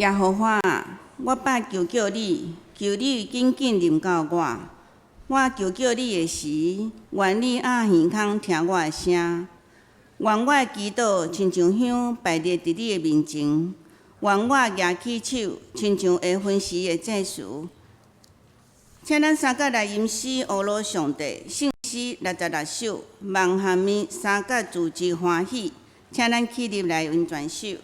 耶和華啊，我百求叫你，求你緊緊臨到我。我求叫你的時，願你掩耳孔聽我的聲。願我的祈禱親像香排列佇你的面前，願我舉起手親像下昏時的祭司。請咱三角來吟詩呵咾上帝，聖詩66首，望含物三角自之歡喜。請咱起立來勻全首。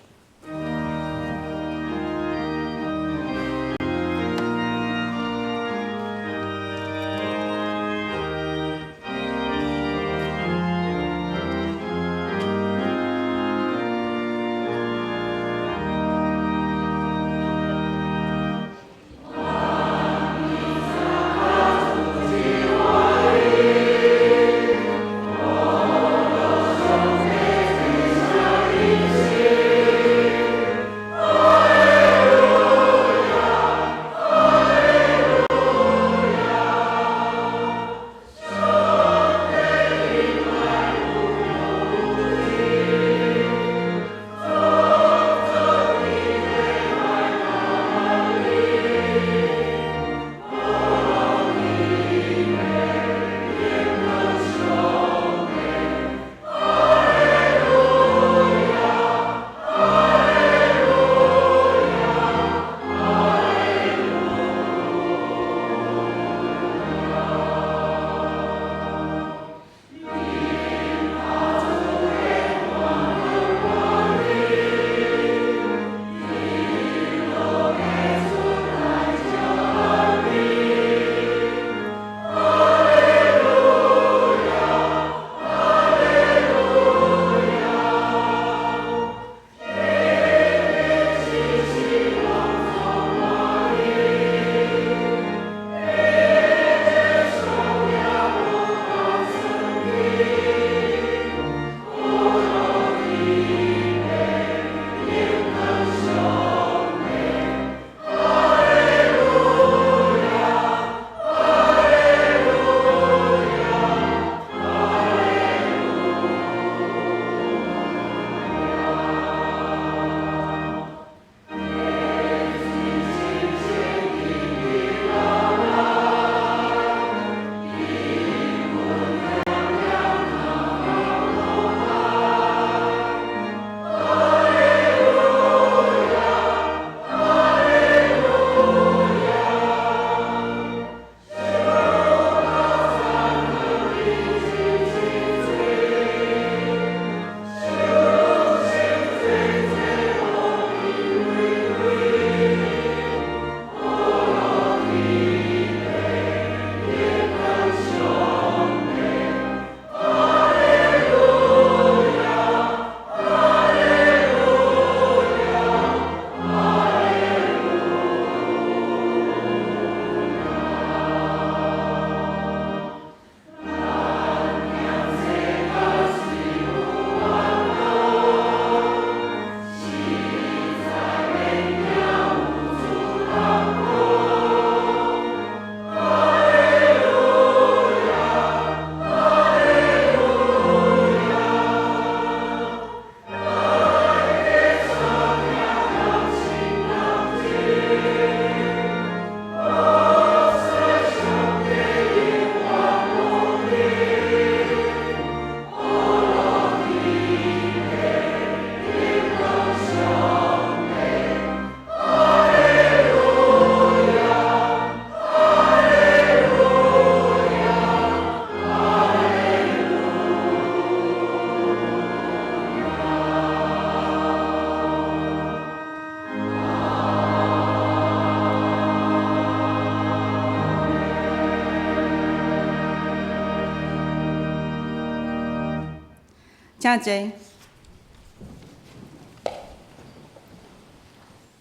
請坐。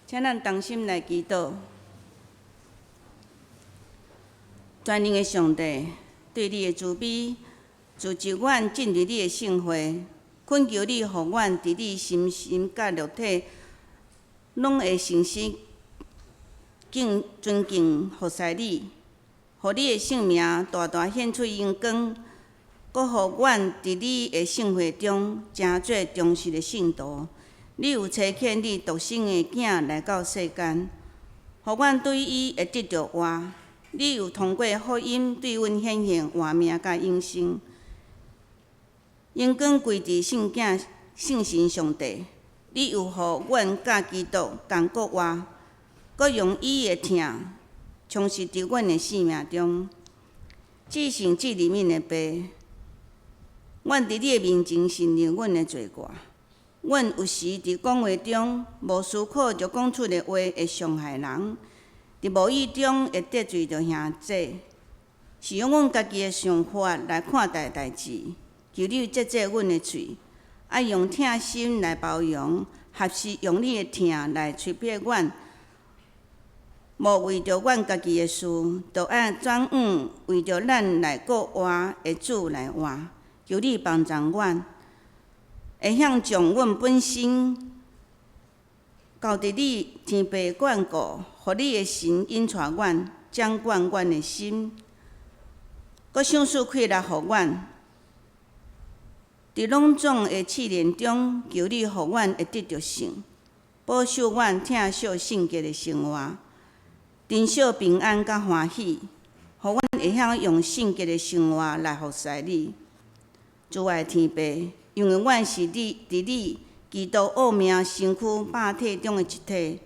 請咱同心來祈禱。全能的上帝，對你的慈悲，造就阮進入你的聖會，懇求你予阮佇你心神佮肉體，攏會誠實敬尊敬服侍你，予你的聖名大大顯出榮光，閣予阮佇你的聖會中，成做忠實的信徒。你有差遣你獨生的囝來到世間，予阮對伊會得著活。你有通過福音對阮顯現活命佮永生，榮光歸佇聖囝聖神上帝。你有予阮佮基督仝復活，閣用伊的疼充實佇阮的生命中。至聖至憐憫的父，阮佇你的面前承認阮的罪過。阮有時佇講話中無思考就講出的話會傷害人，佇無意中會得罪著兄弟，是用阮家己的想法來看待代誌。求你節制阮的喙，愛用疼心來包容，合時用你的疼來催逼阮。無為著阮家己的事，著愛轉往為著咱來過活的主來活。求你幫助阮，會曉將阮本身交佇你天父管顧，予你的神引帶阮，掌管阮的心，閣賞賜氣力予阮。佇攏總的試煉中，求你予阮會得著勝，保守阮疼惜聖潔的生活，珍惜平安佮歡喜，予阮會曉用聖潔的生活來服侍你。慈愛天父，因為阮是你佇你基督奧妙身軀百體中的一體，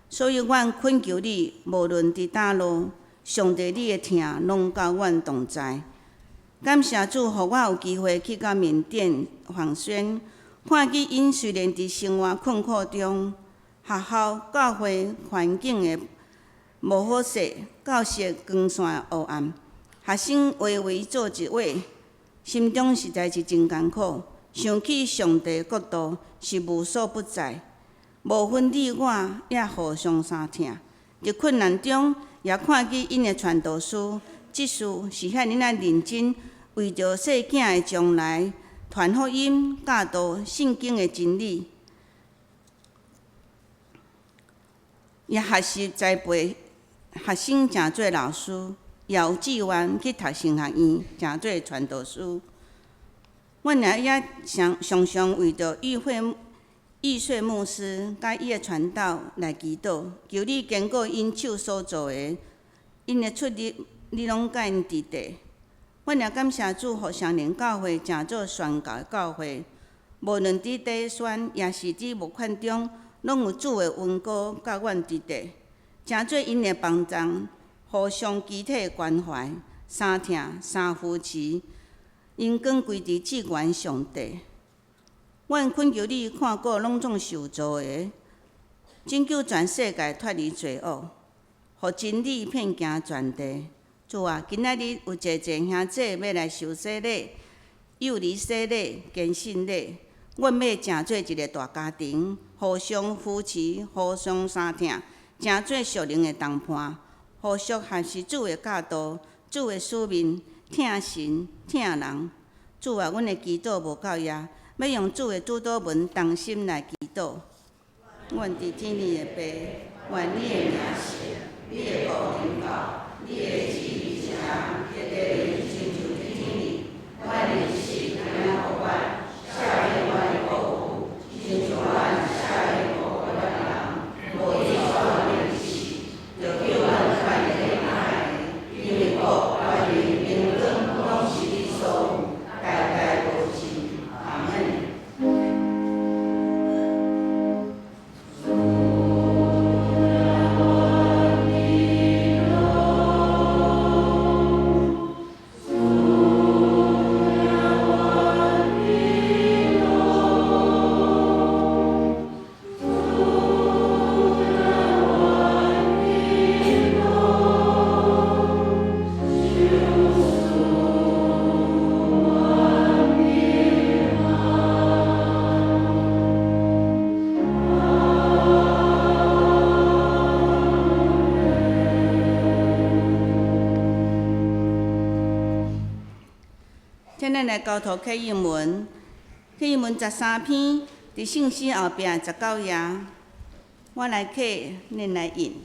所以阮懇求你，無論佇佗落，上帝你的疼攏佮阮同在。感謝主，予我有機會去到緬甸訪宣，看見𪜶雖然佇生活困苦中，學校、教會環境的無好勢，教室光線黑暗，學生圍圍坐一位，心中實在是真艱苦。想起上帝國度是無所不在，無分你我，也互相相疼。佇困難中，也看見𪜶的傳道師、執事是遐爾仔認真，為著細囝的將來傳福音、教導聖經的真理，也學習栽培學生成做老師，也有志願去讀神學院，成做傳道師。阮也常常常為著玉會玉穗牧師佮伊的傳道來祈禱，求你堅固𪜶手所做的，𪜶的出入，你攏佮𪜶佇底。阮也感謝主，予雙連教會成做宣教的教會，無論佇地宣，抑是佇募款中，攏有主的恩膏佮阮佇底，成做𪜶的幫助，互相肢體關懷，相疼相扶持，榮光歸佇至懸上帝。阮懇求你看顧攏總受造的，拯救全世界脫離罪惡，予真理遍行全地。主啊，今仔日有濟濟兄弟欲來受洗禮、幼兒洗禮、堅信禮，阮欲成做一个大家庭，互相扶持，互相相疼，成做屬靈的同伴，互相學習主的教導、主的使命，疼神、疼人。主啊，阮的祈禱無夠遐，欲用主的主禱文同心來祈禱。阮佇天裡的父，願你的名聖，你的國臨到，你的旨意行，佇地裡親像佇天裡。阮的飲食今仔予阮，赦免阮的過誤，親像阮赦免過阮的人。無去帶阮入試，著救阮脫離歹的。因為國、權勢、榮光攏是你所有，代代無盡。阿門。請咱來交託啟應文，啟應文13篇，佇聖詩後壁19頁，我來啟，恁來印。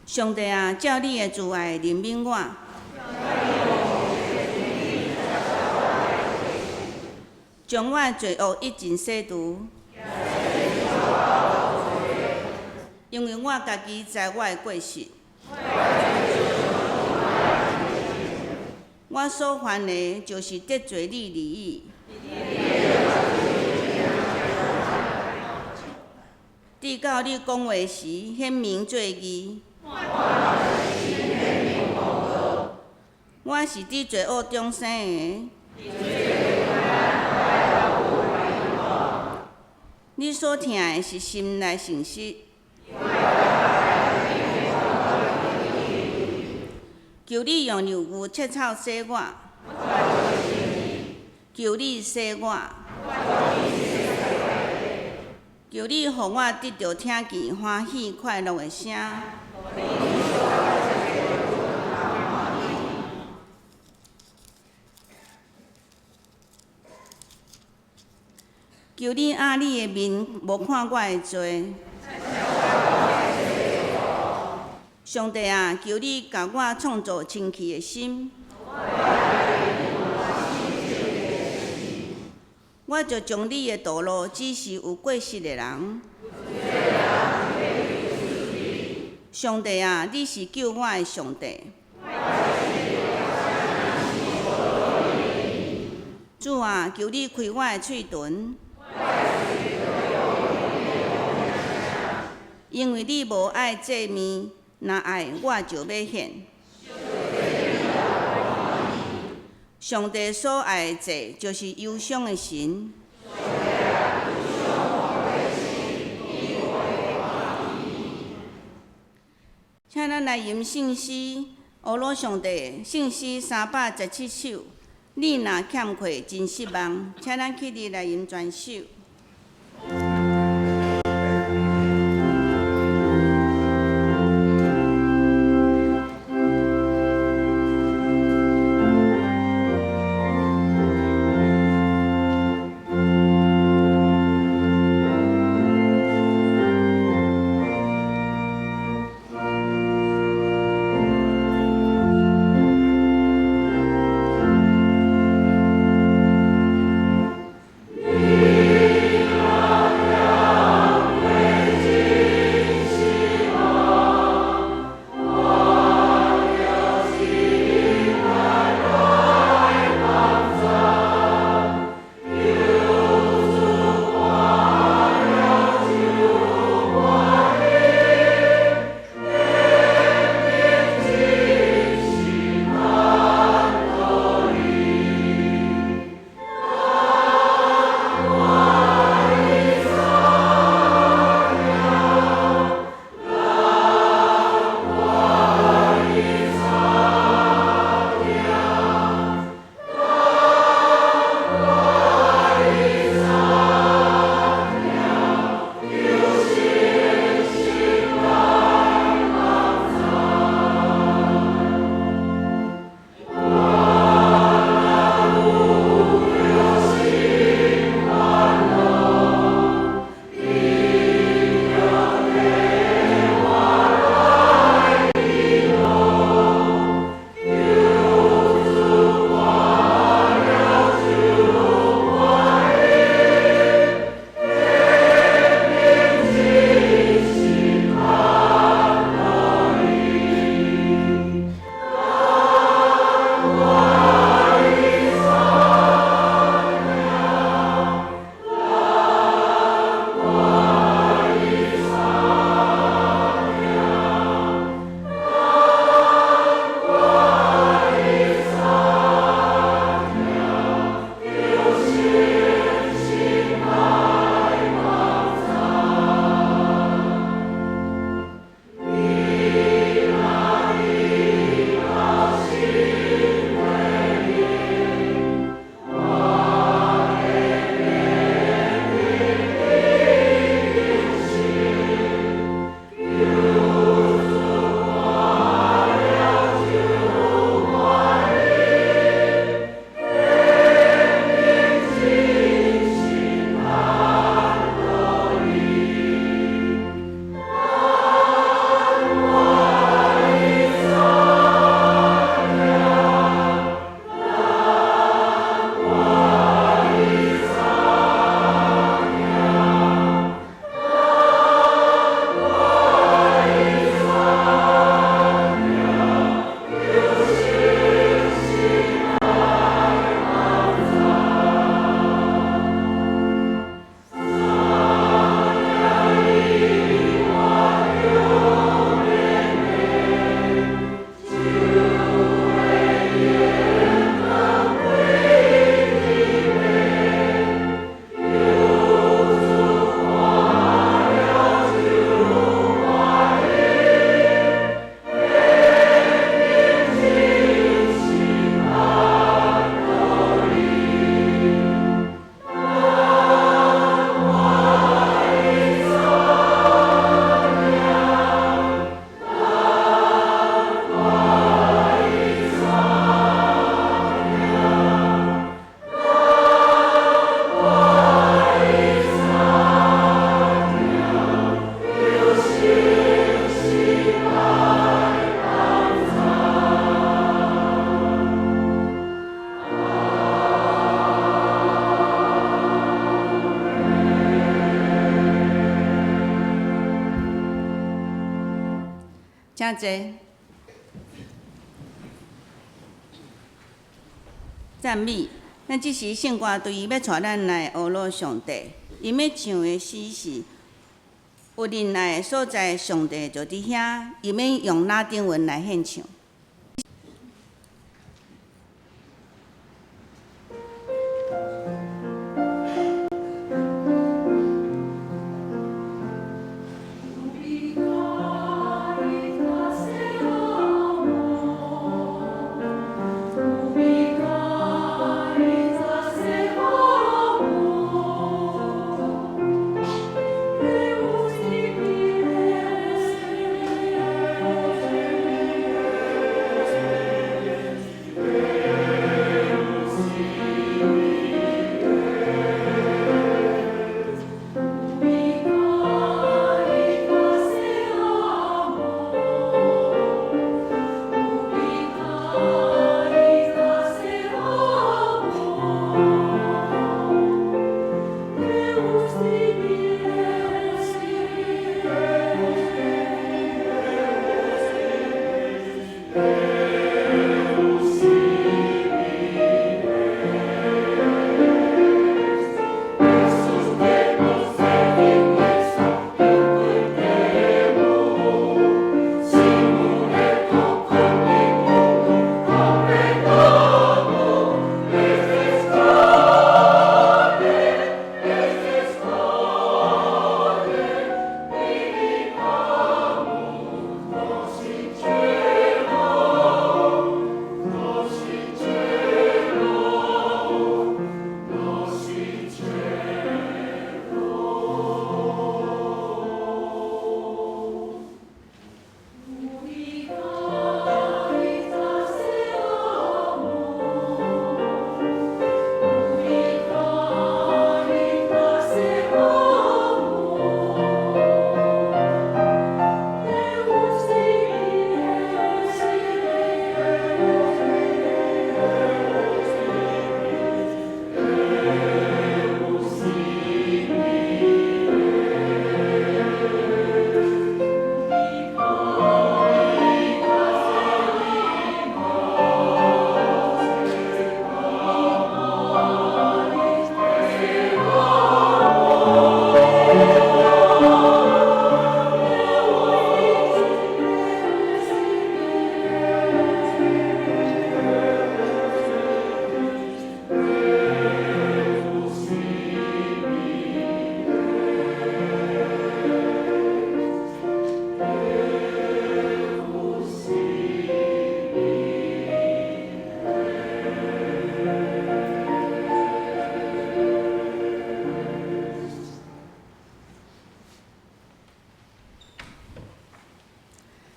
上帝啊，照你的慈愛憐憫我。將我的罪惡一盡洗除。因為我家己知我的過失。我所犯的，就是得罪你而已。直到你講話時，顯明做義。我是佇罪惡中生的。你所疼的是心內誠實。求你用牛牛切草洗我，求你洗我，求你予我得著聽見歡喜快樂的聲。求你掩你的面，無看我的罪。上帝啊，求你共我創造清氣的心。我就將你的道路指示有過失的人。上帝啊，你是救我的上帝。主啊，求你開我的喙唇。因為你無愛祭物，若愛我就欲獻。上帝所愛的祭，就是憂傷的神。請咱來吟聖詩，呵咾上帝聖詩317首。你若欠缺，真失望。請咱起立來吟全首。你請坐。讚美，咱這時聖歌隊欲帶咱來呵咾上帝，𪜶欲唱的詩是有仁愛的所在，上帝就佇遐。𪜶欲用拉丁文來獻唱。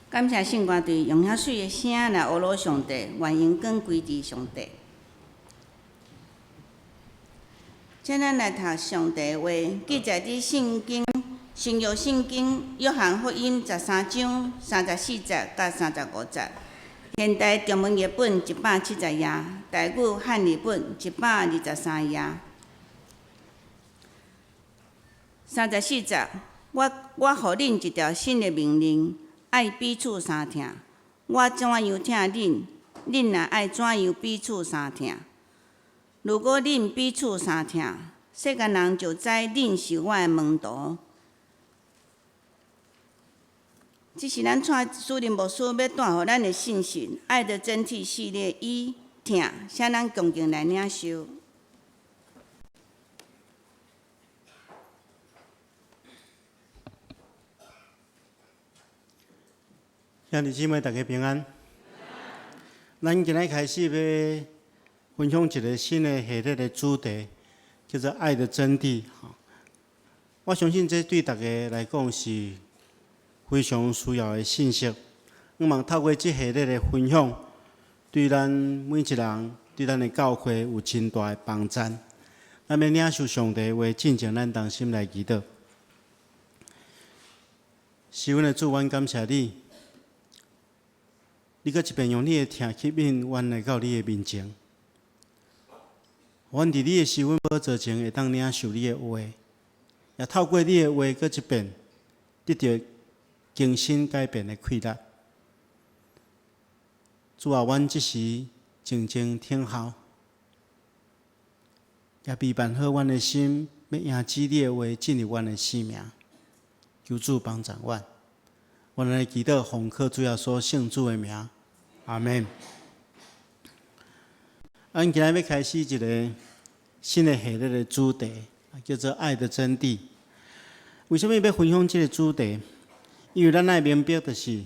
感謝聖歌隊用遐媠的聲來呵咾上帝，願榮光歸佇上帝。請咱來讀上帝的話，記載佇聖經新約聖經約翰福音13章34節佮35節，現代中文譯本170頁，台語漢譯本123頁。34節，我我予恁一條新的命令，愛彼此相疼。我怎樣疼恁，恁也愛怎樣彼此相疼。如果恁彼此相疼，世間人就知恁是我的門徒。這是咱蔡主任牧師欲帶予咱的信息，愛的真諦系列一疼，請咱共同來領受。兄弟姊妹，大家平安。咱今日開始欲分享一個新的系列的主題，叫做“愛的真諦”。我相信這對大家來講是非常需要的信息。希望透過這系列的分享，對咱每一人、對咱的教會有真大的幫助。咱欲領受上帝的話，進前咱同心來祈禱。是阮的主，阮感謝你。你閣一遍用你的疼吸引阮來到你的面前，阮佇你的施恩寶座前會當領受你的話，也透過你的話閣一遍得著更新改變的氣力。主啊，阮這時靜靜聽候，也預備好阮的心，欲迎接你的話進入阮的生命。求主幫助阮，阮來祈禱奉靠主耶穌聖子的名，阿門。咱今仔欲開始一个新的系列的主題，叫做“愛的真諦”。為啥物欲分享這个主題？因為咱愛明白，就是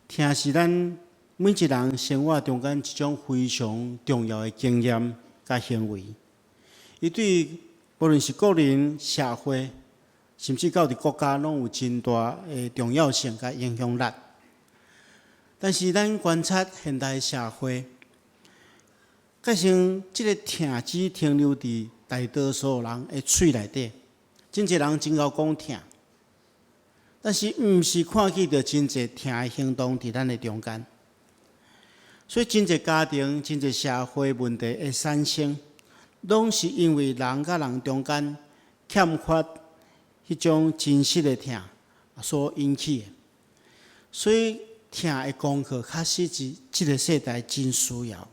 疼是咱每一人生活中間一種非常重要的經驗佮行為。伊對無論是個人、社會，甚至到佇國家，攏有真大的重要性佮影響力。但是咱觀察現代社會，改成這个疼只停留佇大多數人的喙內底，真濟人真𠢕講疼，但是毋是看見著真濟疼的行動佇咱的中間。所以真濟家庭、真濟社會問題的產生，攏是因為人佮人中間欠缺彼種真實的疼所引起的。所以疼的功課確實是這个世代真需要，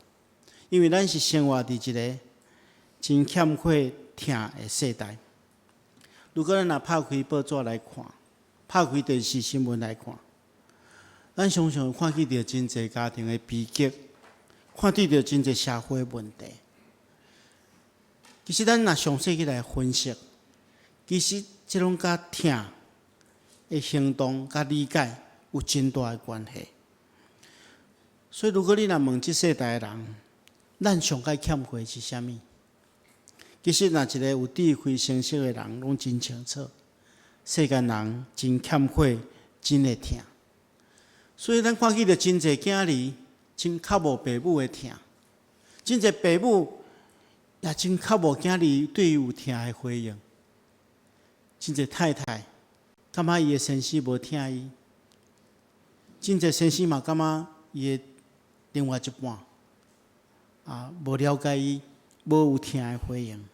因為咱是生活佇一个真欠缺疼的世代。如果咱若拍開報紙來看，拍開電視新聞來看，咱常常看見著真濟家庭的悲劇，看見著真濟社會問題。其實咱若詳細去來分析，其實這攏佮疼的行動佮理解有真大的關係。所以，如果你若問這世代的人，咱上蓋欠缺的是啥物？其實，若一个有智慧成熟的人，攏真清楚，世間人真欠缺真的疼。所以，咱看見著真濟囝兒真較無爸母的疼，真濟爸母也真較無囝兒對伊有疼的回應。真濟太太感覺伊的先生無疼伊，真濟先生嘛感覺伊的另外一半無了解伊，無有疼的回應。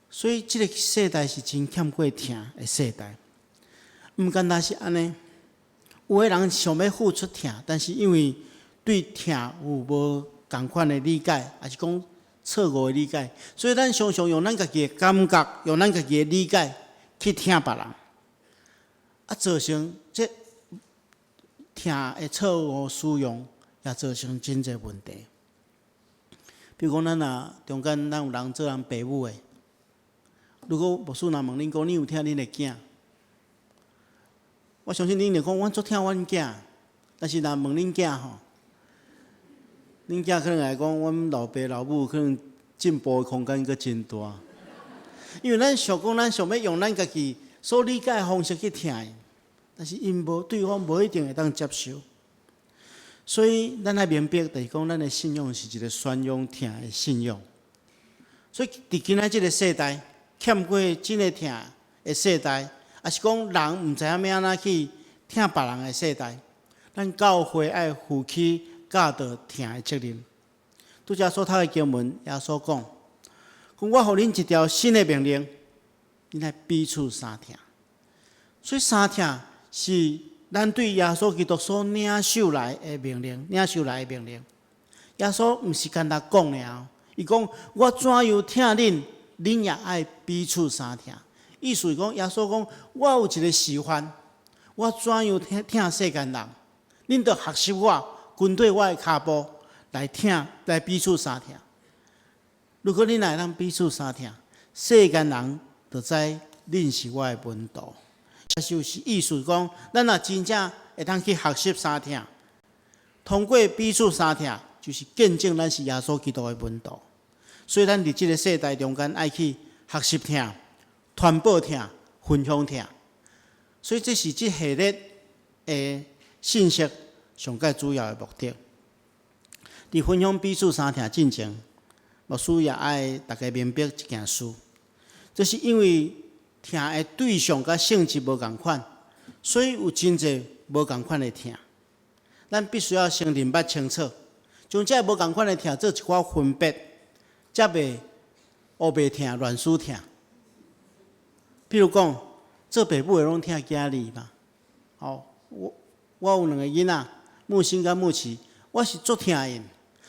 所以，這个世代是真欠缺疼的世代。毋干焦是按呢，有的人想欲付出疼，但是因為對疼有無仝款的理解，抑是講錯誤的理解，所以咱常常用咱家己的感覺，用咱家己的理解去疼別人，造成這疼的錯誤使用，也造成真濟問題。比如講，咱若中間咱有人做人爸母的，如果牧師若問恁講，你有疼恁的囝？我相信恁會講，阮足疼阮囝。但是若問恁囝吼，恁囝可能會講，阮老爸老母可能進步的空間閣真大。因為咱想講，咱想欲用咱家己所理解的方式去疼伊，但是𪜶無對方無一定會當接受。所以咱愛明白，就是講咱的信仰是一个宣揚疼的信仰。所以佇今仔這个世代，欠缺真的疼的世代，抑是講人毋知影欲按怎去疼別人的世代，咱教會愛負起教導疼的責任。拄才所讀的經文，耶穌講：講我予恁一條新的命令，恁愛彼此相疼。所以相疼是咱對耶穌基督所領受來的命令，領受來的命令。耶穌毋是干焦講爾，伊講我怎樣疼恁，恁也愛彼此相疼。意思是講，耶穌講我有一个示範，我怎樣疼疼世間人，恁著學習我，跟綴我的跤步來疼，來彼此相疼。如果恁會當彼此相疼，世間人就知恁是我的門徒。這就是意思講，咱若真正會當去學習相疼，通過彼此相疼，就是見證咱是耶穌基督的門徒。所以，咱佇這个世代中間，愛去學習疼、傳播疼、分享疼。所以，這是這系列的信息上蓋主要的目的。佇分享彼此相疼進前，牧師也愛大家明白一件事，這是因為疼的對象佮性質無仝款，所以有真濟無仝款的疼。咱必須要先認捌清楚，將這個無仝款的疼做一寡分別，才袂烏白疼、亂輸疼。比如講，做爸母的攏疼囝兒嘛。吼，我有兩个囡仔，牧師佮牧師，我是足疼𪜶。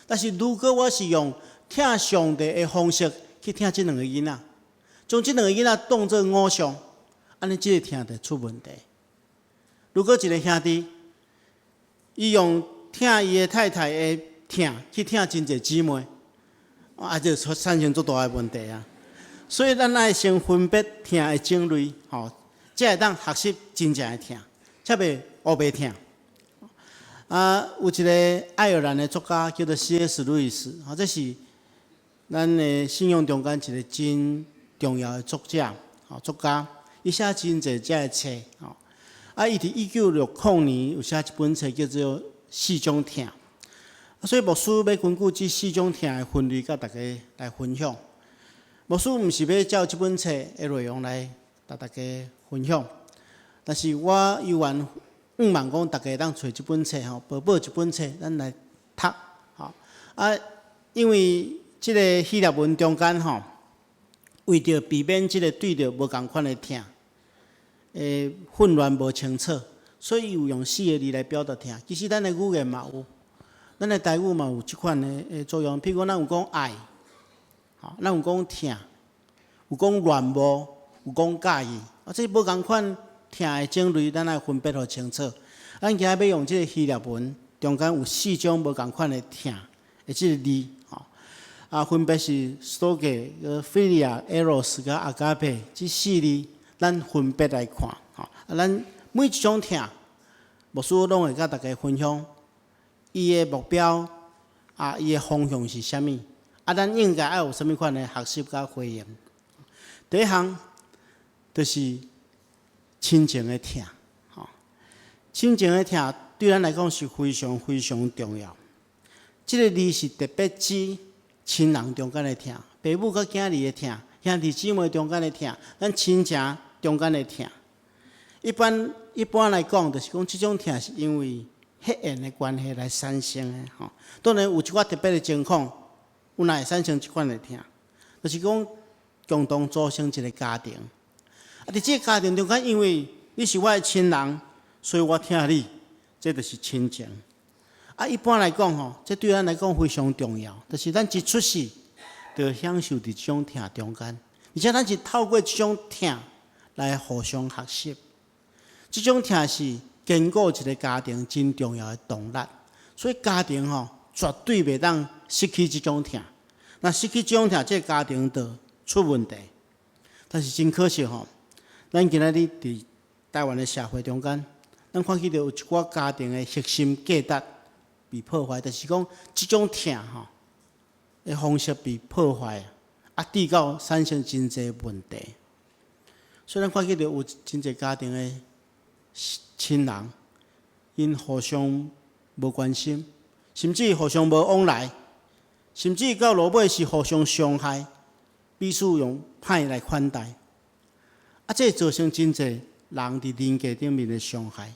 但是如果我是用疼上帝的方式去疼這兩个囡仔，將這兩个囡仔當做偶像，按呢這个疼就出問題。如果一个兄弟，伊用疼伊的太太的疼去疼真濟姊妹，啊，就產生足大的問題啊！所以咱愛先分別疼的種類，吼，才會當學習真正的疼，才袂烏白疼。啊，有一个愛爾蘭的作家叫做 C.S. 路易斯，吼，這是咱的信仰中間一个真重要的作者，吼，作家，伊寫真濟這个冊，吼。啊，伊佇1960年有寫一本冊叫做《四種疼》，所以牧師欲根據這四種疼的分類，佮大家來分享。牧師毋是欲照這本冊的內容來共大家分享，但是我猶原向望講，大家會當揣這本冊吼，薄薄一本冊，咱來讀，吼。啊，因為這个希臘文中間吼，為著避免這个對著無仝款的疼，混亂無清楚，所以有用四个字來表達疼。其實咱的語言嘛有，咱的台語嘛有這款的作用。譬如講，咱有講愛，吼，咱有講疼，有講戀慕，有講佮意，啊，這無仝款疼的種類，咱愛分別予清楚。咱今仔欲用這个希臘文中間有四種無仝款的疼的這个字，吼，啊，分別是 storge、philia、eros佮 agape 這四字，咱分別來看，吼，啊，咱每一種疼，牧師攏會佮大家分享，伊的目標啊，伊的方向是啥物？啊，咱應該愛有啥物款的學習佮回應。第一項就是親情的疼，吼，親情的疼對咱來講是非常非常重要。這个字是特別指親人中間的疼，爸母佮囝兒的疼，兄弟姊妹中間的疼，咱親情中間的疼。一般來講，就是講這種疼是因為血緣的關係來產生的，吼。當然有一寡特別的情況，有若會產生這款的疼，就是講共同組成一个家庭。啊，佇這个家庭中間，因為你是我的親人，所以我疼你，這就是親情。啊，一般來講吼，這對咱來講非常重要，就是咱一出世就享受佇這種疼中間，而且咱是透過這種疼來互相學習。這種疼是堅固一个家庭真重要的動力，所以家庭吼絕對袂當失去這種疼。若失去這種疼，這个家庭就出問題。但是真可惜吼，咱今仔日佇台灣的社會中間，咱看見著有一寡家庭的核心價值被破壞，就是講這種疼吼的方式被破壞，啊，致到產生真濟問題。所以咱看見著有真濟家庭的親人，𪜶互相無關心，甚至互相無往來，甚至到落尾是互相傷害，彼此用歹來款待，啊，這造成真濟人佇人格頂面的傷害，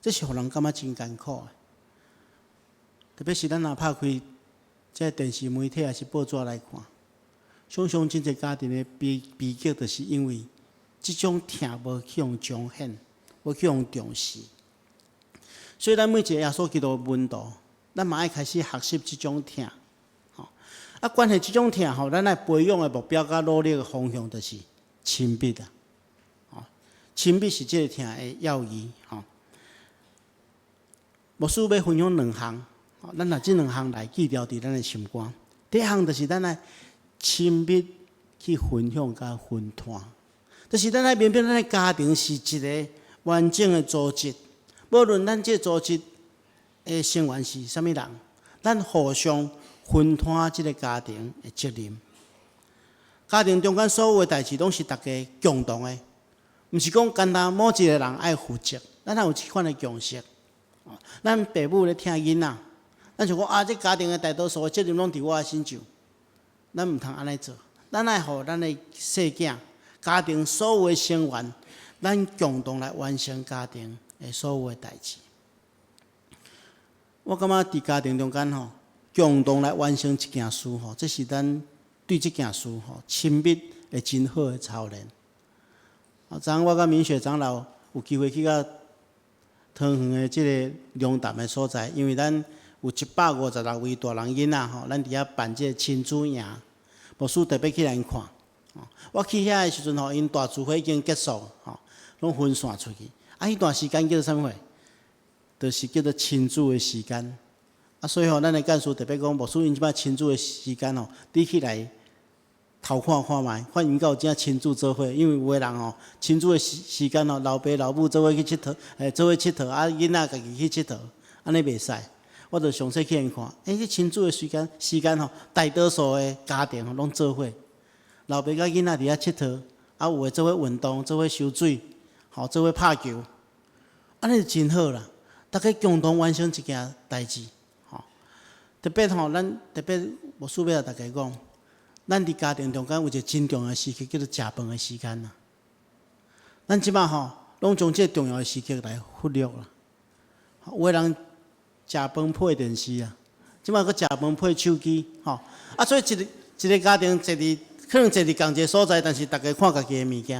這是予人感覺真艱苦的。特別是咱若拍開這電視媒體抑是報紙來看，常常真濟家庭的悲劇，就是因為這種疼無去予彰顯，無去予重視。所以咱每一个耶穌基督的門徒，咱嘛愛開始學習這種疼。吼，啊，關係這種疼吼，咱愛培養的目標佮努力的方向，就是親密啊。吼，親密是這个疼的要義。吼，牧師欲分享兩項，咱拿這兩項來記牢佇咱的心肝。第一項就是咱愛親密去分享佮分攤，就是咱愛明白咱的家庭是一个完整的組織，無論咱這個組織的成員是啥物人，咱互相分攤這个家庭的責任。家庭中間所有的代誌攏是大家共同的，毋是講干焦某一个人愛負責，咱愛有這款的共識。咱爸母咧疼囡仔，咱就講啊，這家庭的大多數的責任攏佇我的身上，咱毋通按呢做，咱愛予咱的細囝、家庭所有的成員，咱共同來完成家庭的所有的代誌。我感覺佇家庭中間吼，共同來完成一件事吼，這是咱對這件事吼親密的真好的操練。啊，昨昏我佮明雪長老有機會去到桃園的這个龍潭的所在，因為咱有156位大人囡仔吼，咱佇遐辦這个親子營，牧師特別去來看。我去遐的時陣吼，𪜶大聚會已經結束，吼，攏分散出去。啊，彼段時間叫做啥物貨？就是叫做親子的時間。啊，所以吼，咱的幹事特別講，牧師𪜶這擺親子的時間吼，你去來偷看看覓，看𪜶敢有真親子做伙。因為有的人吼，親子的時間吼，老爸老母做伙去𨑨迌，做伙𨑨迌，啊，囡仔家己去𨑨迌，按呢袂使。我就詳細去𪜶看，這親子的時間吼，大多數的家庭吼攏做伙，老爸佮囡仔佇遐𨑨迌，啊，有的做伙運動，做伙游水，吼，做伙拍球，按呢就真好啦。大家共同完成一件代誌，吼。特別吼，咱特別牧師欲共大家講，咱佇家庭中間有一个真重要的時刻，叫做食飯的時間啦。咱這擺吼，攏將這个重要的時刻來忽略啦。有的人食飯配電視啊，這擺閣食飯配手機，吼。啊，所以一个一个家庭坐佇，可能坐佇仝一个所在，但是逐家看家己的物件。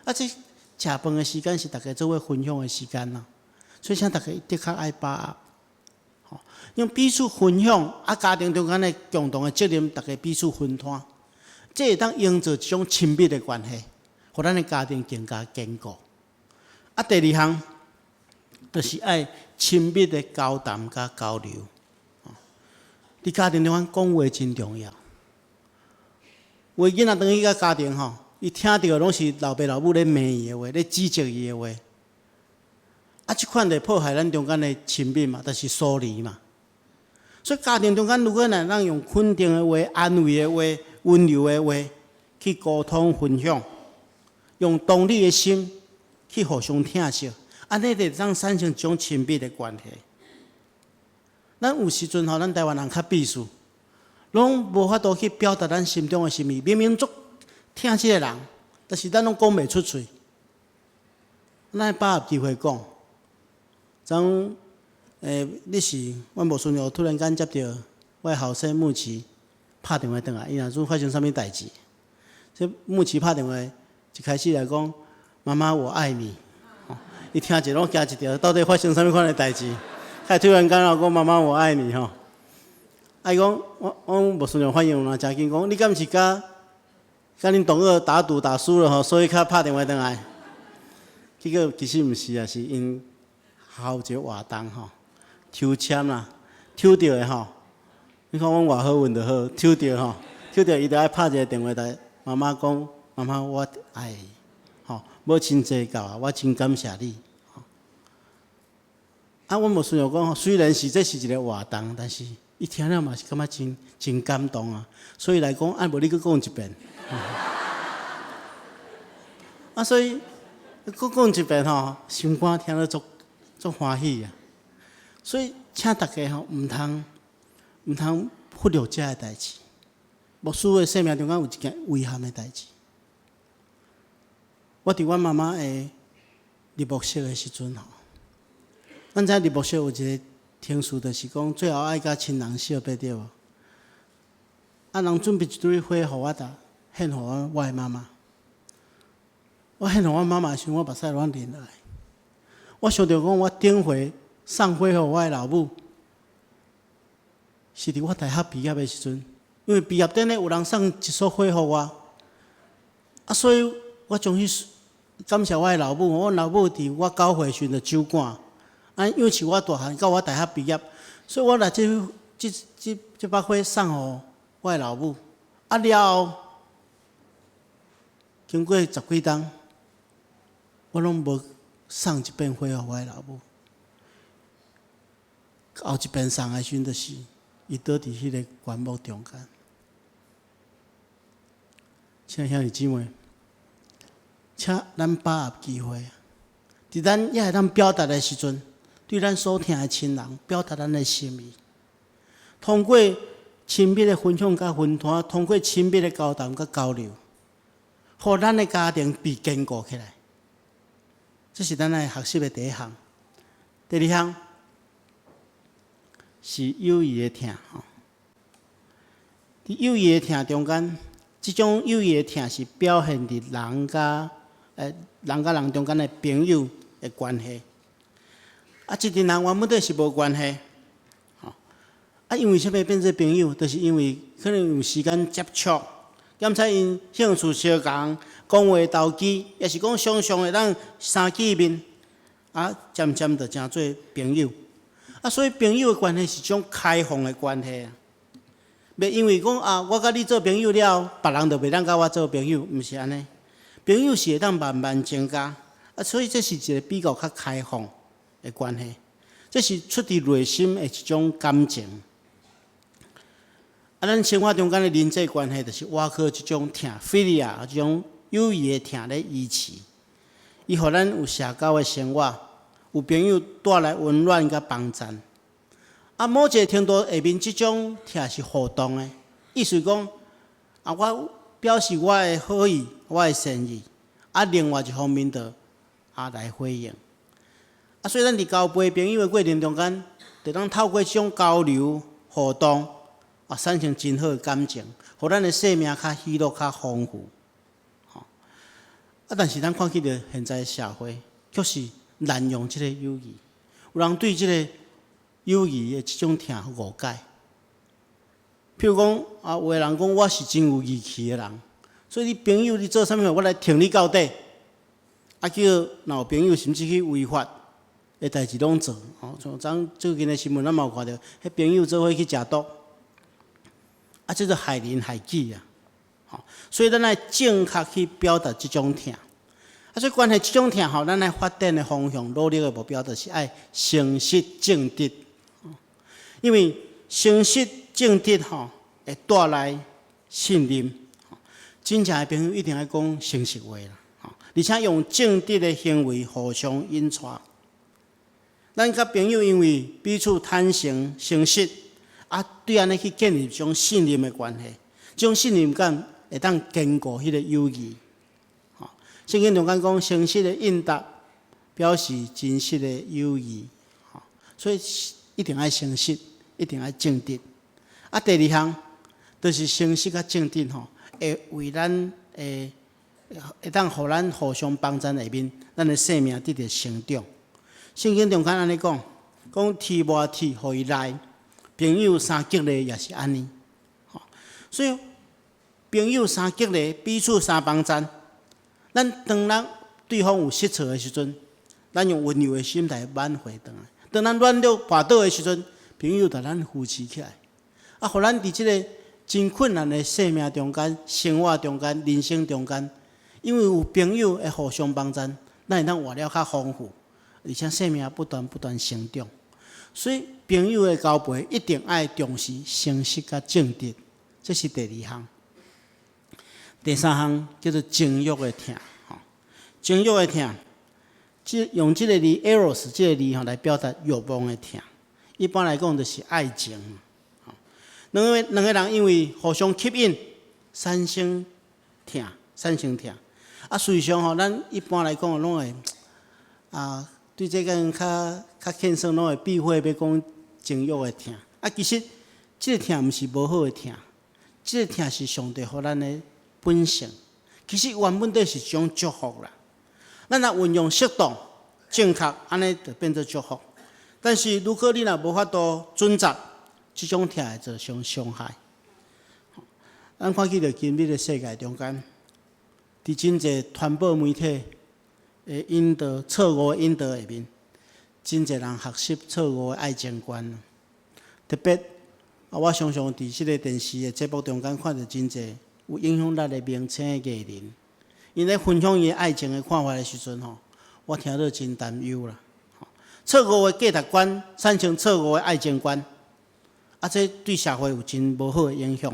啊，這食飯的時間是逐家做伙分享的時間啦。所以請逐家的確愛把握，吼，用彼此分享，啊，家庭中間的共同的責任，逐家彼此分擔，這會當營造一種親密的關係，予咱的家庭更加堅固。啊，第二項就是愛親密的交談佮交流。佇家庭中間講話真重要。有的囡仔轉去到家庭吼，伊聽著的攏是老爸老母咧罵伊的話，咧指責伊的話。啊，這款就破壞咱中間的親密嘛，就是疏離嘛。所以家庭中間如果若咱用肯定的話、安慰的話、溫柔的話去溝通分享，用同理的心去互相疼惜，按呢就會當產生一種親密的關係。咱有時陣吼，咱台灣人較避暑，攏無法度去表達咱心中的心意。明明足疼這个人，但是咱攏講袂出喙。咱愛把握機會講。昨你是阮牧師娘突然間接著我的後生牧師拍電話轉來，伊若說發生啥物代誌？這牧師拍電話一開始來講：“媽媽，我愛你。”伊聽者攏驚一跳，到底發生啥物款的代誌？他突然間講：“媽媽，我愛你。”吼，啊，伊講我牧師娘反應有真緊，講你敢是佮恁同學打賭打輸了吼，所以較拍電話轉來。結果其實毋是啊，是𪜶學校有一個活動吼，抽籤啦，抽著的吼，你看阮偌好運就好，抽著吼，抽著伊就愛拍一個電話來，媽媽講：“媽媽，我愛你，吼，母親節到啊，我真感謝你。”啊，阮牧師娘講，雖然是這是一個活動，但是伊聽了嘛是感覺真真感動啊。所以來講，啊，無你閣講一遍。啊，所以閣講一遍吼，心肝聽了足足歡喜啊。所以請大家吼，毋通忽略這个代誌。牧師的生命中間有一件遺憾的代誌。我佇阮媽媽的入墓式的時陣吼，咱知入墓式有一個程序，就是講最後愛佮親人惜別對無？啊，人準備一堆花予我噠，獻予我的媽媽。我獻予我媽媽的時陣，我目屎攏流落來。我想著講，我頂回送花予我的老母，是佇我大學畢業的時陣，因為畢業典禮有人送一束花予我，啊，所以我將彼感謝我的老母。我老母佇我9歲時陣就掌管，啊，養飼我大漢到我大學畢業，所以我來這把花送予我的老母。啊了後，經過十幾冬，我攏無送一遍花予我的老母。後一遍送的時陣，就是伊倒佇彼个棺木中間。親愛兄弟姊妹，請咱把握機會，佇咱猶會當表達的時陣，對咱所疼的親人表達咱的心意。通過親密的分享佮分擔，通過親密的交談佮交流，予咱的家庭被堅固起來。這是咱愛學習的第一項。第二項是友誼的疼吼。佇友誼的疼中間，這種友誼的疼是表現佇人佮人中間的朋友的關係。啊，這陣人原本底是無關係，吼。啊，因為啥物變做朋友？就是因為可能有時間接觸，兼且𪜶興趣相仝，講話投機，抑是講常常會當相見面，啊，漸漸就成做朋友。啊，所以朋友的關係是一種開放的關係啊。袂因為講啊，我佮你做朋友了，別人就袂當佮我做朋友，毋是按呢。朋友是會當慢慢增加，啊，所以這是一個比較較開放的關係。這是出自內心的一種感情。啊，咱生活中間的人際關係，就是倚靠這種疼 philia 這種友誼的疼咧維持。伊予咱有社交的生活，有朋友帶來溫暖佮幫贊。啊，某一個程度下面，這種疼是互動的，意思講，啊，我表示我的好意，我的善意，啊，另外一方面就啊來回應。啊，所以咱佇交陪朋友的過程中間，就當透過這種交流互動，啊，產生真好的感情，予咱的生命較喜樂、較豐富。吼，啊，但是咱看見著現在社會，卻是濫用這個友誼，有人對這個友誼的這種疼誤解。譬如講，啊，有的人講我是真有義氣的人，所以你朋友你做啥物，我來挺你到底。啊，叫若有朋友甚至去違法的代誌攏做，吼，像昨最近的新聞，咱嘛有看著，彼朋友做伙去食毒，啊，這就害人害己啊！吼，所以咱愛正確去表達這種疼。啊，所以關係這種疼吼，咱愛發展的方向、努力的目標，就是愛誠實正直。因為誠實正直吼，會帶來信任。真正的朋友一定愛講誠實話啦，吼，而且用正直的行為互相引帶。咱佮朋友因為彼此坦誠、誠實，啊，對按呢去建立這種信任的關係，這種信任感會當堅固彼個友誼。吼，聖經中間講，誠實的應答表示真實的友誼。吼，所以一定愛誠實，一定愛正直。啊，第二項就是誠實佮正直吼，會為咱會會當予咱互相幫贊下面，咱的生命得著成長。聖經中間按呢講，講天磨鐵予伊來，朋友相激勵也是按呢。吼，所以朋友相激勵，彼此相幫贊。咱當咱對方有失錯的時陣，咱用溫柔的心來挽回轉來。當咱軟弱跋倒的時陣，朋友共咱扶持起來，啊，予咱佇這個真困難的生命中間、生活中間、人生中間，因為有朋友會互相幫贊，咱會當活了較豐富，而且生命不斷不斷成長。所以朋友的交陪一定愛重視誠實佮正直，這是第二項。第三項叫做情慾的疼，吼，情慾的疼，這用這個字 eros 這個字吼來表達慾望的疼。一般來講就是愛情。兩個人因為互相吸引，產生疼，產生疼。啊，事實上吼，咱一般來講攏會啊，對這個較較輕鬆，攏會避諱欲講情慾的疼。啊，其實這個疼毋是無好的疼，這個疼是上帝予咱的本性。其實原本底是一種祝福啦。咱若運用適當、正確，按呢就變做祝福。但是如果你若無法度準則，這種疼會造成傷害。咱看見著今日的世界中間，佇真濟傳播媒體的引導、錯誤的引導下面，真濟人學習錯誤的愛情觀。特別啊，我常常佇這個電視的節目中間看著真濟有影響力的明星藝人，𪜶咧分享伊愛情的看法的時陣吼，我聽了真擔憂啦。錯誤的價值觀產生錯誤的愛情觀，啊，這對社會有真無好的影響。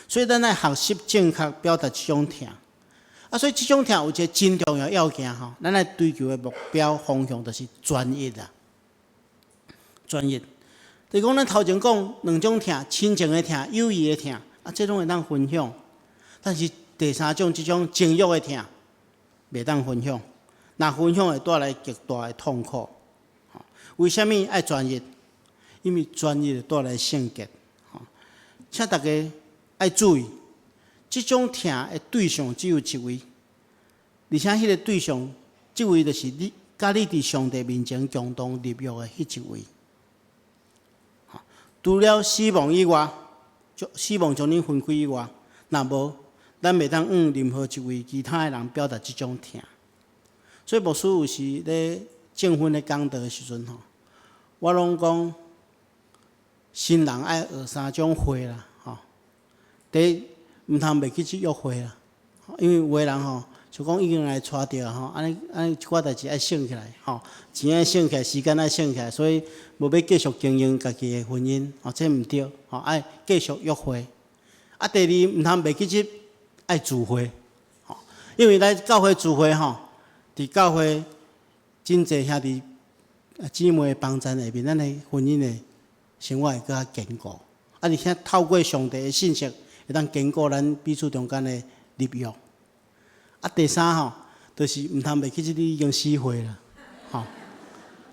所以咱愛學習正確表達這種疼。啊，所以這種疼有一個真重要要件吼，咱愛追求的目標方向就是專一啦。專一，就是講咱頭前講兩種疼，親情的疼、友誼的疼，啊，這攏會當分享。但是第三種這種情慾的疼，袂當分享。若分享會帶來極大的痛苦。為啥物愛專一？因為專一會帶來聖潔。請大家愛注意，這種疼的對象只有一位，而且彼個對象，這位就是你家佮你佇上帝面前共同立約的彼一位。除了死亡以外，死亡將恁分開以外，若無，咱袂當向任何一位其他的人表達這種疼。所以牧師有時咧證婚咧講道的時陣吼，我攏講新人愛學三種話啦，吼。第一，毋通袂記得約會啦，因為有的人吼，就講已經來娶著吼，按呢按呢一寡代誌愛省起來，吼，錢愛省起來，時間愛省起來，所以無欲繼續經營家己的婚姻，吼，這毋對，吼，愛繼續約會。啊，第二，毋通袂記得愛聚會，吼，因為來教會聚會吼，佇教會真濟兄弟姊妹的幫贊下面，咱的婚姻的生活會閣較堅固。啊，而且透過上帝的信息，會當堅固咱彼此中間的立約。啊，第三吼，就是毋通袂記得你已經死會啦，吼，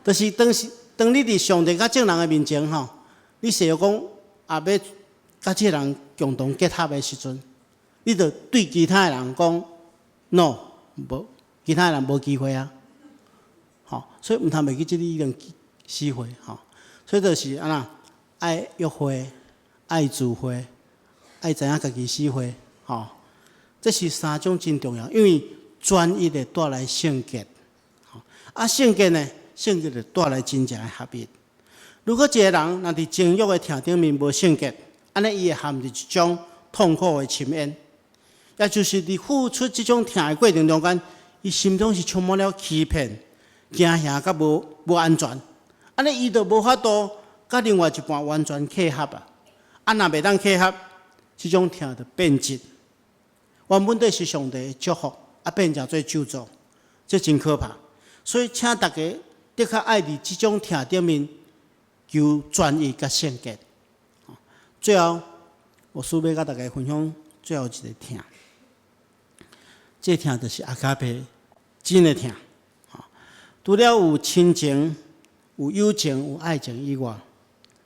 就是當時當你佇上帝佮眾人的面前吼，你誓約講啊，欲佮這個人共同結合的時陣，你就對其他的人講 no，無，其他的人無機會啊，吼，所以毋通袂記得你已經死會，吼，所以就是按怎，愛約會，愛聚會，愛知影家己死會，吼。這是三種真重要，因為專一會帶來聖潔，啊，聖潔呢，聖潔就帶來真正的合一。如果一個人若佇情欲的疼頂面無聖潔，按呢伊會陷入一種痛苦的深淵，也就是佇付出這種疼的過程中間，伊心中是充滿了欺騙、驚嚇佮無安全，按呢伊就無法度佮另外一半完全契合啊！啊，若袂當契合，這種疼就變質。原本底是上帝的祝福，啊變成做咒詛，這真可怕。所以，請大家的確愛佇這種疼頂面求專一佮聖潔。最後，牧師欲佮大家分享最後一个疼。這個疼就是阿迦彼真的疼。除了有親情、有友情、有愛情以外，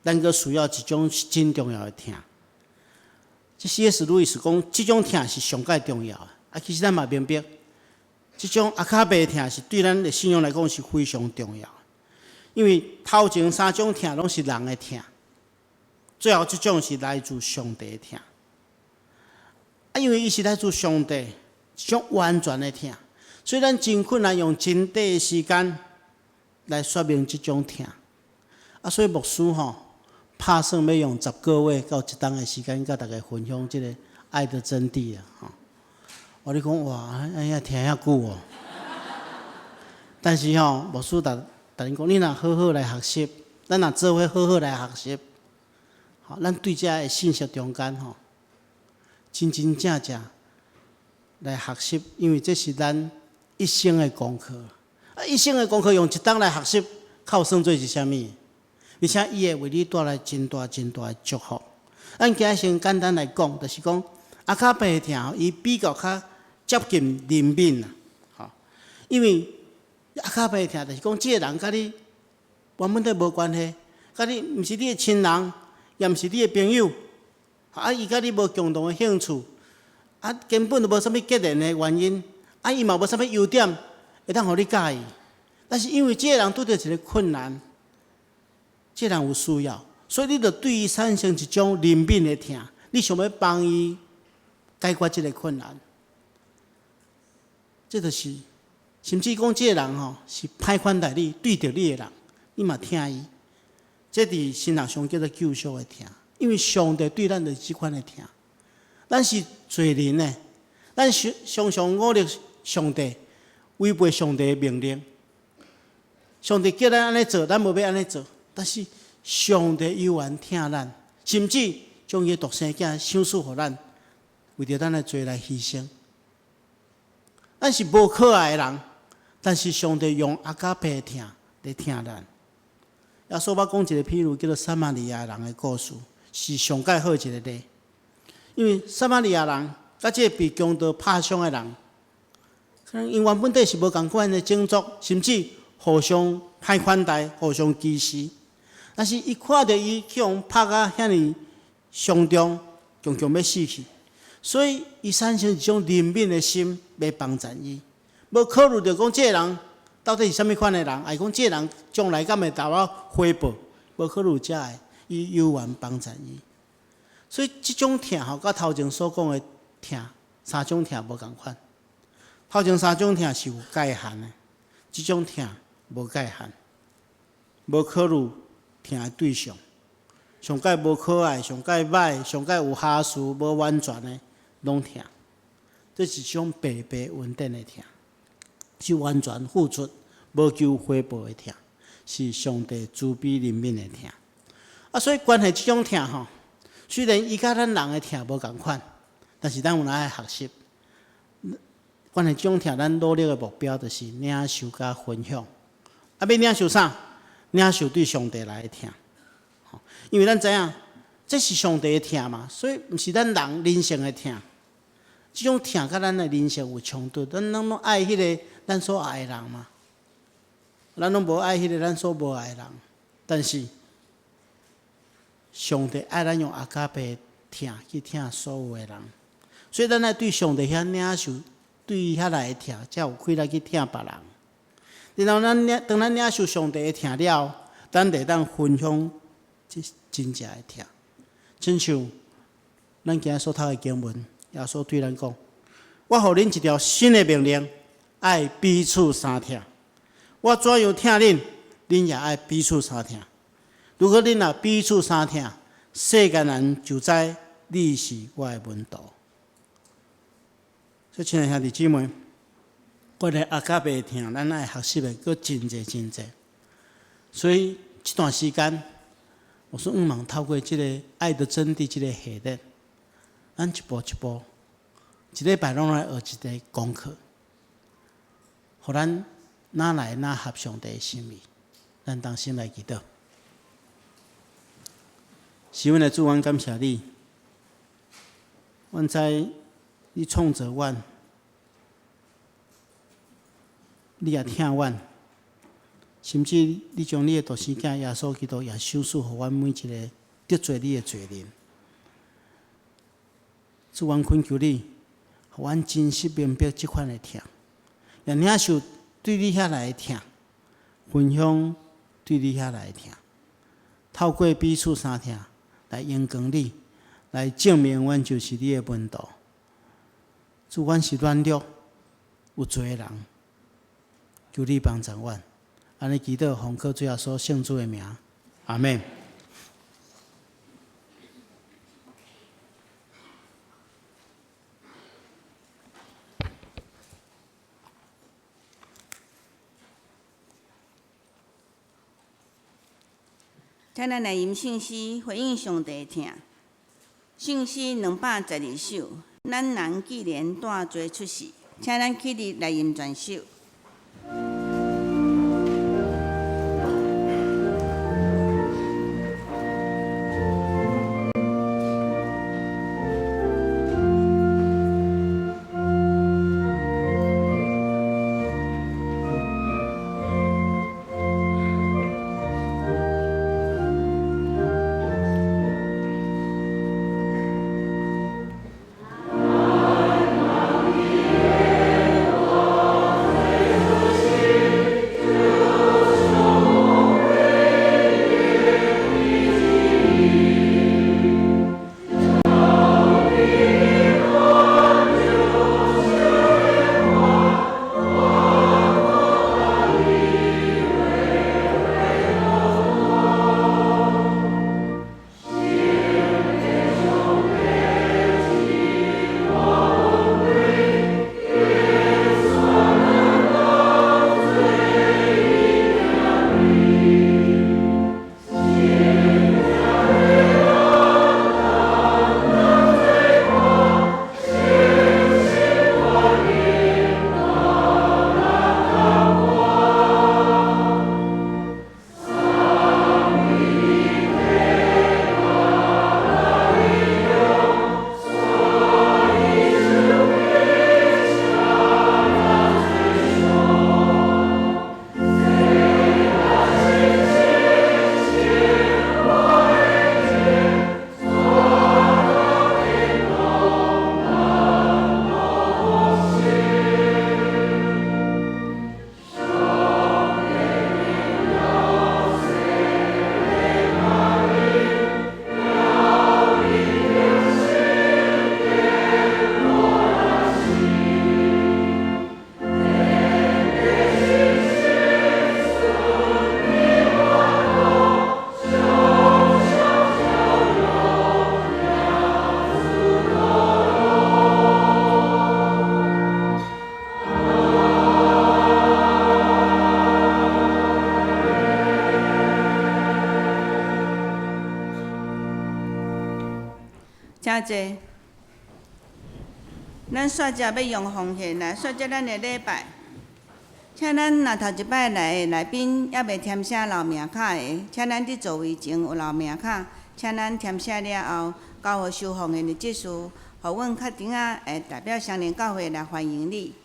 咱閣需要一種真重要的疼。這 C.S. 路易斯講，這種疼是上蓋重要的。啊，其實咱嘛明白，這種阿迦彼的疼是對咱的信仰來講是非常重要的。因為頭前三種疼攏是人的疼，最後這種是來自上帝的疼。啊，因為伊是來自上帝，一種完全的疼，所以咱真困難用真短的時間來說明這種疼。啊，所以牧師吼，拍算欲用10個月到一冬的時間，佮大家分享這个愛的真諦啊！吼，我咧講哇，按呢聽遐久哦。但是吼，牧師逐逐恁講，你若好好來學習，咱若做伙好好來學習，吼，咱對這个信息中間吼，真真正正來學習，因為這是咱一生的功課。啊，一生的功課用一冬來學習，較有算做是啥物？而且伊會為你帶來真大真大的祝福。咱今仔先簡單來講，就是講阿迦彼的疼，伊比較較接近憐憫啊，吼。因為阿迦彼的疼，就是講這个人佮你原本都無關係，佮你毋是你的親人，也毋是你的朋友，啊，伊佮你無共同的興趣，啊，根本就無啥物結連的原因，啊，伊嘛無啥物優點會當予你佮意。但是因為這个人拄著一个困難。這人有需要，所以你就對伊產生一種憐憫的疼，你想欲幫伊解決這个困難。這就是，甚至講這个人吼是歹款待你，對著你的人，你嘛疼伊。這佇神學上叫做救贖的疼，因為上帝對咱就是這款的疼。咱是罪人呢，咱常常常忤逆上帝，違背上帝的命令。上帝叫咱按呢做，咱無欲按呢做。但是上帝猶原疼咱，甚至將伊的獨生囝賞賜予咱，為著咱的罪來犧牲。咱是無可愛的人，但是上帝用阿迦彼的疼來疼咱。耶穌捌講一個譬喻，叫做撒瑪利亞人的故事，是上蓋好一个例。因為撒瑪利亞人佮這个被強盜拍傷的人，可能𪜶原本底是無仝款的種族，甚至互相歹款待、互相歧視。但是伊看著伊去予拍甲遐爾傷重，強強欲死去，所以伊產生一種憐憫的心，欲幫贊伊。無考慮著講這个人到底是啥物款的人？會講這个人將來敢會共我回報？無考慮遮的，伊猶原幫贊伊。所以這種疼吼，佮頭前所講的疼三種疼無仝款。頭前三種疼是有界限的，這種疼無界限，無考慮疼的對象，上蓋無可愛，上蓋歹，上蓋有瑕疵、無完全的，攏疼。這是一種白白恩典的疼，是完全付出、無求回報的疼，是上帝慈悲憐憫的疼。啊，所以關係這種疼吼，雖然伊佮咱人的疼無仝款，但是咱有愛學習。關係這種疼，咱努力的目標就是領受佮分享。啊，欲領受啥？領受對上帝來的疼。因為咱知影，這是上帝的疼嘛，所以毋是咱人人性的疼。這種疼佮咱的人性有衝突，咱攏攏愛彼个咱所愛的人嘛，咱攏無愛彼个咱所無愛的人。但是上帝愛咱用阿加貝疼去疼所有的人，所以咱愛對上帝遐領受，對伊遐來的疼，才有氣力去疼別人。然後咱領，當咱領受上帝的疼了，咱就會當分享這真正的疼。親像咱今仔所讀的經文，耶穌對咱講：我予恁一條新的命令，愛彼此相疼。我怎樣疼恁，恁也愛彼此相疼。如果恁若彼此相疼，世間人就知你是我的門徒。所以，親愛兄弟姊妹，關於阿加貝疼，咱愛學習的閣真濟真濟。所以這段時間，我說向望透過這个愛的真諦這个系列，咱一步一步，一禮拜攏來學一个功課，予咱愈來愈合上帝的心意。咱同心來祈禱。是阮的主，阮感謝你。阮知你創造阮，你也疼阮，甚至你將你的獨生囝耶穌基督也賞賜予阮每一个得罪你的罪人。主，阮懇求你，予阮真實明白這款的疼，也領受對你遐來的疼，分享對你遐來的疼，透過彼此相疼來榮光你，來證明阮就是你的門徒。主，阮是軟弱有罪的人，求你幫助阮。按呢祈禱，奉靠主耶穌聖子的名，阿們。請咱來吟聖詩，回應上帝的疼。聖詩212首，咱人既然帶罪出世，請咱起立來吟全首。請坐。咱煞接欲用奉獻來煞接咱的禮拜。請咱若頭一擺來的來賓，猶未填寫留名卡的，請咱佇座位前有留名卡，請咱填寫了後，交予收奉獻的執事，予阮較長仔會代表雙連教會來歡迎你。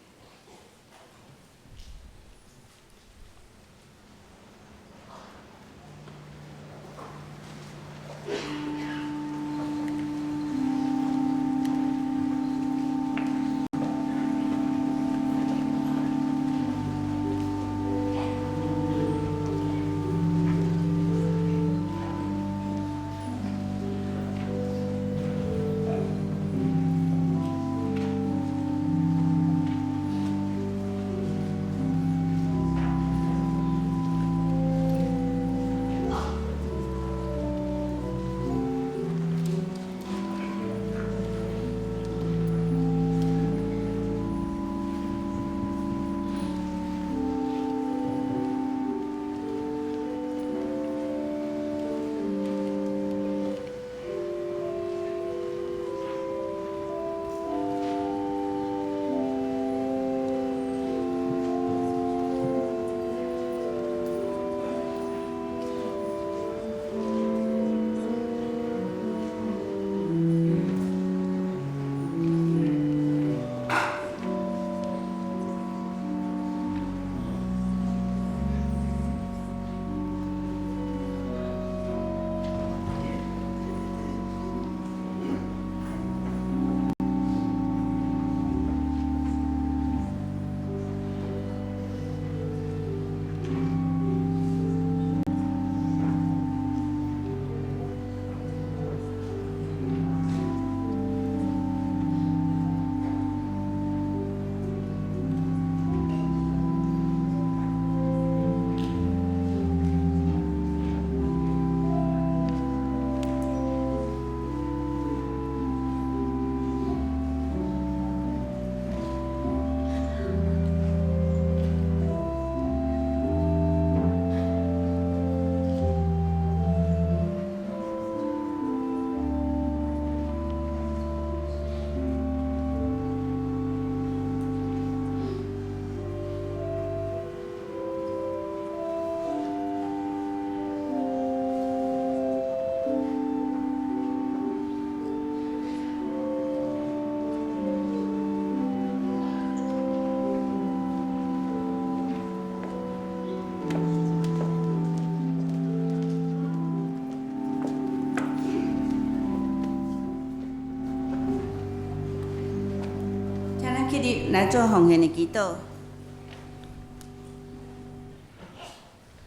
請咱起立來做奉獻的祈禱。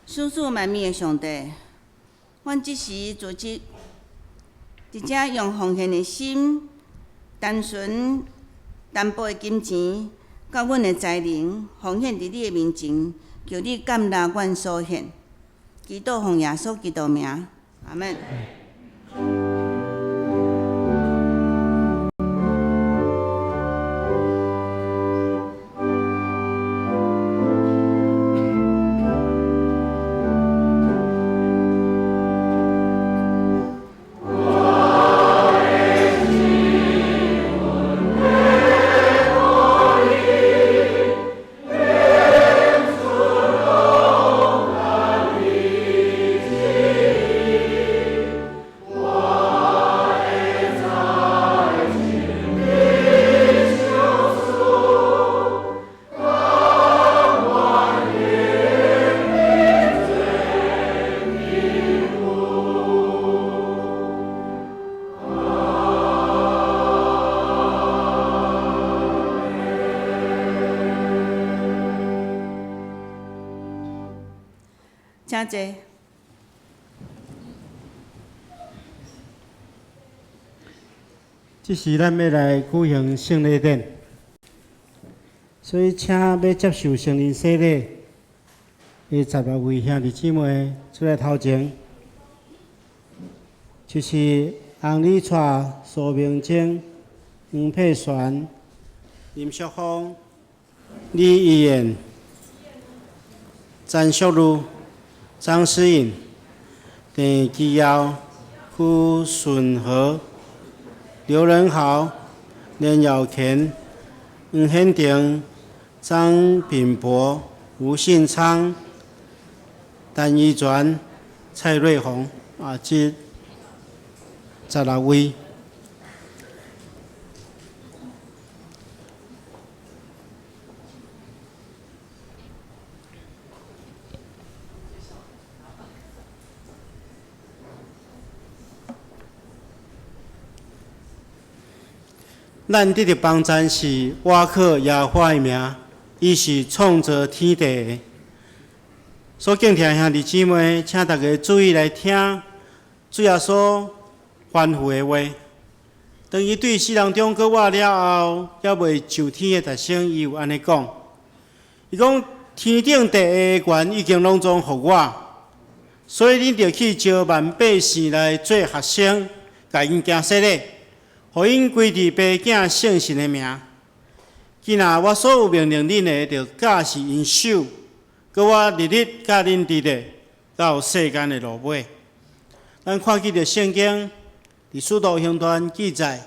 賜予萬物的上帝，阮這時組織佇遮用奉獻的心，單純單薄的金錢，佮阮的才能奉獻佇你的面前，求你接納阮所獻。祈禱奉耶穌基督名，阿們。請坐。這時咱欲來舉行聖禮典，所以請欲接受聖靈洗禮的十六位兄弟姊妹出來頭前，就是洪禮蔡、蘇明貞、黃佩璇、林淑芳、李怡燕、詹淑如、張思穎、鄭基耀、許順和、劉仁豪、連堯乾、黃顯庭、張品博、吳信昌、陳怡璇、蔡瑞鴻，啊，這16位。咱得著幫贊是倚靠耶和華的名，伊是創造天地的。所敬聽兄弟姊妹，請大家注意來聽主耶穌吩咐的話。當伊對死人中復活了後，猶未上天的時陣，伊有按呢講：伊講天頂地下的權已經攏總予我，所以恁著去招萬百姓來做學生，共𪜶行洗禮。予𪜶歸佇父子聖神的名。今仔我所有命令恁的，著教示𪜶守。閣我日日佮恁佇咧，到世間的落尾。咱看見著聖經佇使徒行傳記載，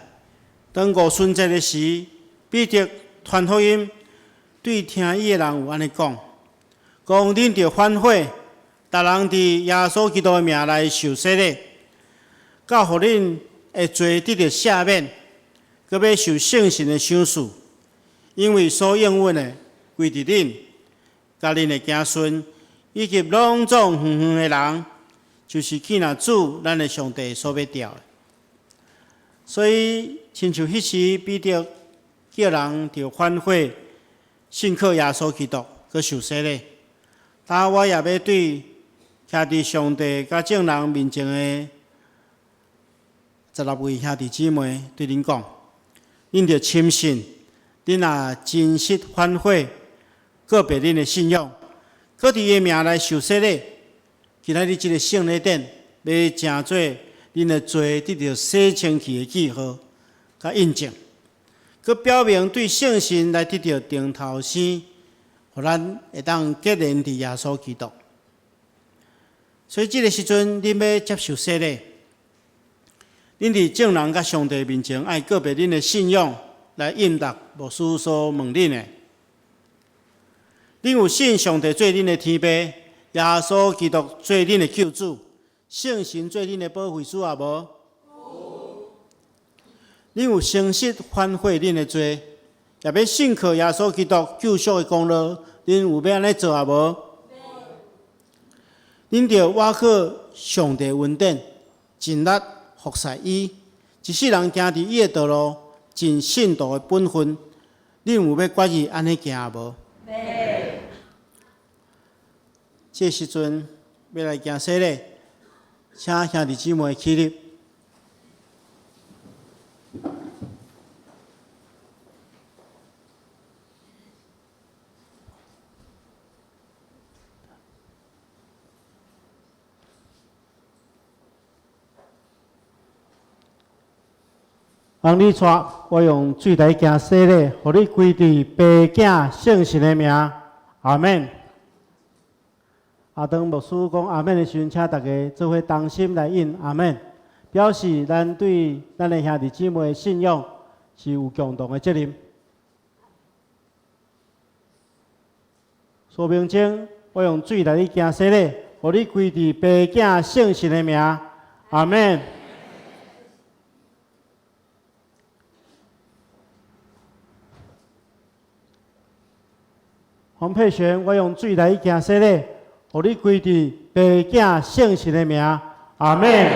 當五旬節的時，彼得傳福音，對聽伊的人有按呢講：講恁著反悔，逐人佇耶穌基督的名來受洗禮，到予恁的罪得著赦免，閣欲受聖神的賞賜，因為所應允的歸佇恁、佮恁的子孫，以及攏總遠遠的人，就是見若主咱的上帝所欲召的。所以，親像彼時彼得叫人著反悔，信靠耶穌基督，閣受洗禮。今我也欲對徛佇上帝佮眾人面前的16位兄弟姊妹對恁講：恁著深信，恁若真實反悔，告別恁的信仰，閣佇伊的名來受洗禮，今仔日這个聖禮典欲成做恁的罪得著洗清去的記號，佮印證，閣表明對聖神來得著重頭生，予咱會當結連佇耶穌基督。所以這个時陣，恁欲接受洗禮。恁佇眾人佮上帝面前，愛告別恁的信仰，來應答牧師所問恁的。恁有信上帝做恁的天父，耶穌基督做恁的救主，聖神做恁的保惠師也無？恁有誠實反悔恁的罪，也欲信靠耶穌基督救贖的功勞，恁有欲按呢做也無？恁著倚靠上帝恩典，盡力服侍伊，一世人行佇伊的道路，盡信徒的本分。恁有欲決意按呢行無？這時陣欲來行洗禮，請兄弟姊妹起立。翁你帶，我用水來行洗禮，予你歸佇父子聖神的名，阿們。啊，當牧師講阿們的時陣，請大家做伙同心來應阿們，表示咱對咱的兄弟姊妹的信仰是有共同的責任。蘇明清，我用水來你行洗禮，予你歸佇父子聖神的名，阿們。黃佩璇，我用水來行洗禮，予你歸佇父子聖神的名，阿們。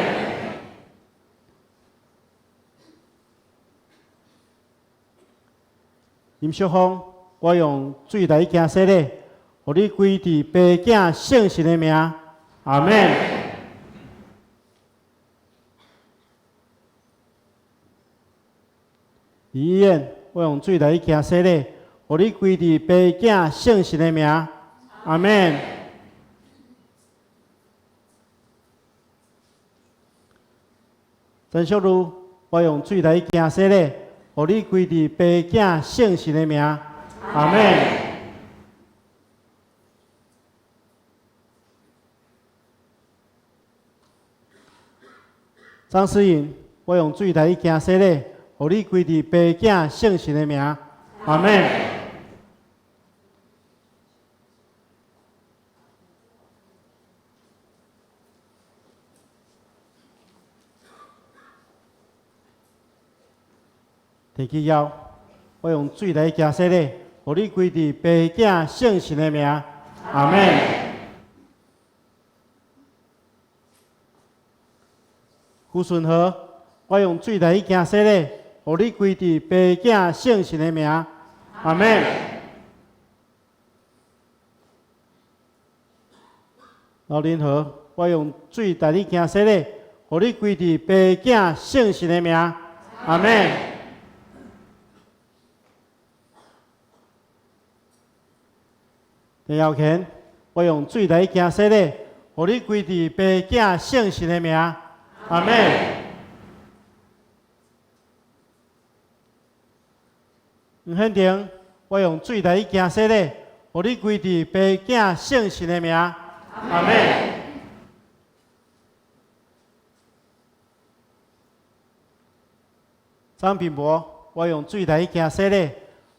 林淑芳，我用水來行洗禮，予你歸佇父子聖神的名，阿們。李依燕，我用水來行洗禮，予你歸佇父子聖神的名，阿們。陳淑如，我用水來行洗禮，予你歸佇父子聖神的名，阿們。張思穎，我用水代你行洗禮，予你歸佇父子聖神的名，阿們。鄭繼耀，我用水來行洗禮，予你歸佇父子聖神的名，阿們。胡順和，我用水來行洗禮，予你歸佇父子聖神的名，阿們。劉林和，我用水代你行洗禮，予你歸佇父子聖神的名，阿們。鄭耀乾，我用水來行洗禮，予你歸佇父子聖神的名，阿們。吳顯庭，我用水來行洗禮，予你歸佇父子聖神的名，阿們。張品博，我用水來行洗禮，予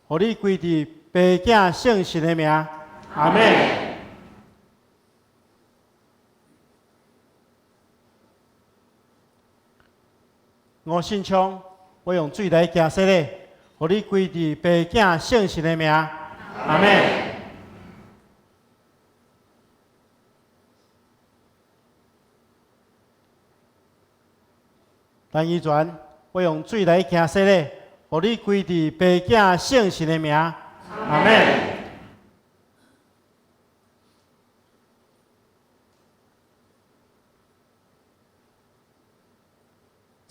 你歸佇父子聖神的名，阿們。吳信聰，我用水來行洗禮，予你歸佇父子聖神的名，阿們。陳怡全，我用水來行洗禮，予你歸佇父子聖神的名，阿們。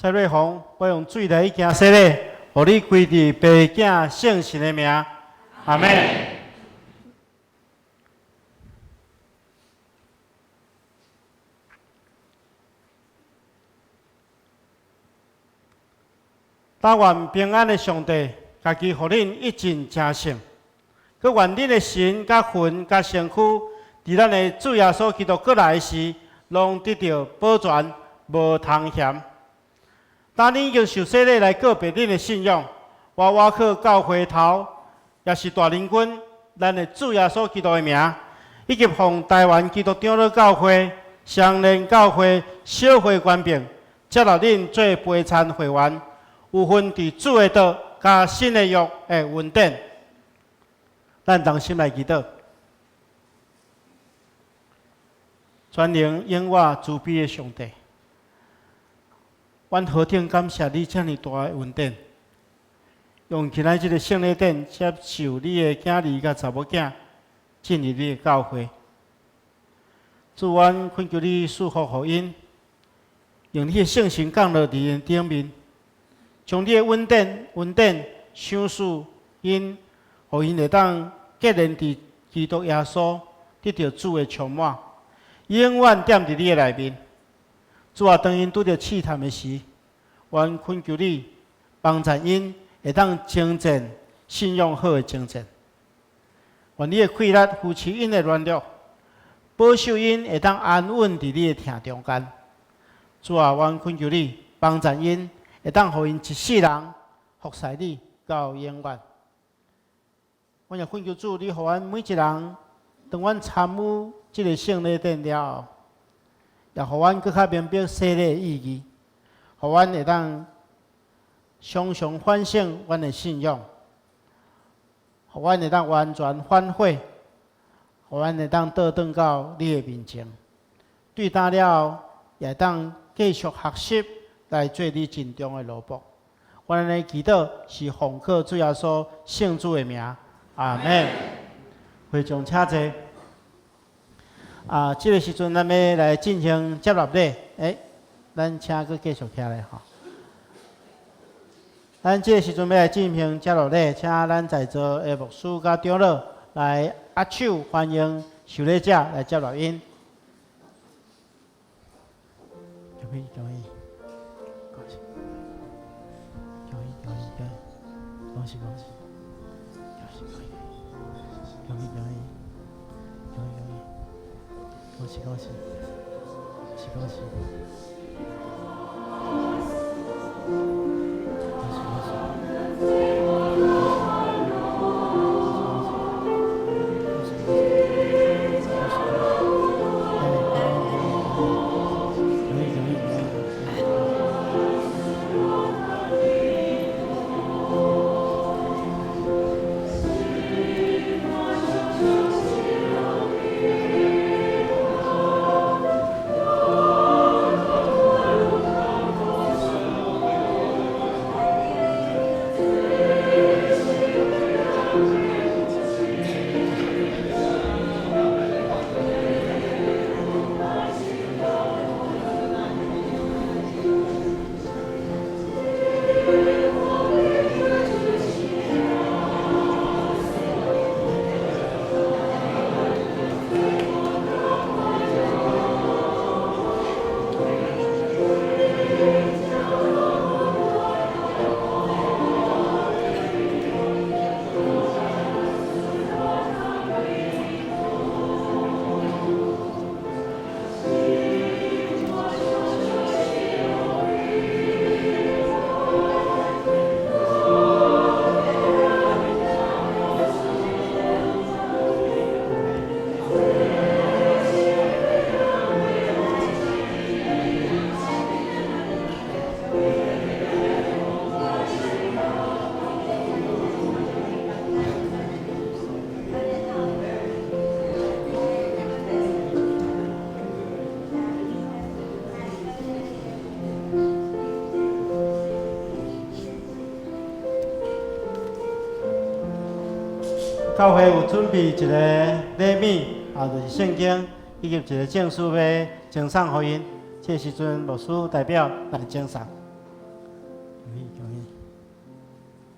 蔡瑞紅，我用水來行洗禮，予你歸佇父子聖神的名，阿們。但願平安的上帝，家己予恁一盡成聖，閣願恁的神、佮魂、佮身軀，佇咱的主耶穌基督閣來時，攏得著保全，無通嫌。當恁已經受洗禮來告別恁的信仰，我倚靠教會頭，也是大領軍，咱的主耶穌基督的名，以及奉台灣基督長老教會、雙連教會小會權柄，接納恁做陪餐會員，有份佇主的道佮新的約的恩典。咱同心來祈禱，全能永活慈悲的上帝。阮何等感謝你遮爾大的恩典，用今仔這个聖禮典接受你的囝兒佮查某囝進入你的教會。主，阮懇求你賜福予𪜶，用你的聖神降落佇𪜶頂面，將你的恩典、恩典賞賜𪜶，予𪜶會當結連佇基督耶穌，得著主的充滿，永遠踮佇你的內面。主啊，當𪜶拄著試探的時，阮懇求你幫助𪜶會當征戰信仰好的征戰。願你的氣力扶持𪜶的軟弱，保守𪜶會當安穩佇你的疼中間。主啊，阮懇求你幫助𪜶會當予𪜶一世人服侍你到永遠。阮也懇求主，你予阮每一人，當阮參與這个聖禮典了後，也予阮閣較明白洗禮的意義，予阮會當常常反省阮的信仰，予阮會當完全反悔，予阮會當倒轉到你的面前。對今了後，也會當繼續學習來做你盡忠的奴僕。阮按呢祈禱是奉靠主耶穌聖主的名，阿們。會眾請坐。啊，這个時陣咱欲來進行接納禮，欸，咱請閣繼續徛來吼。咱這个時陣欲來進行接納禮，請咱在座的牧師佮長老來握手歡迎受禮者來接納𪜶。恭喜恭喜，恭喜恭喜恭喜恭喜恭喜恭喜恭喜恭喜恭喜恭喜恭喜恭喜！教會有準備一个禮物，啊，就是聖經以及一个證書欲贈送予𪜶。這個時陣，牧師代表來贈送。恭喜恭喜！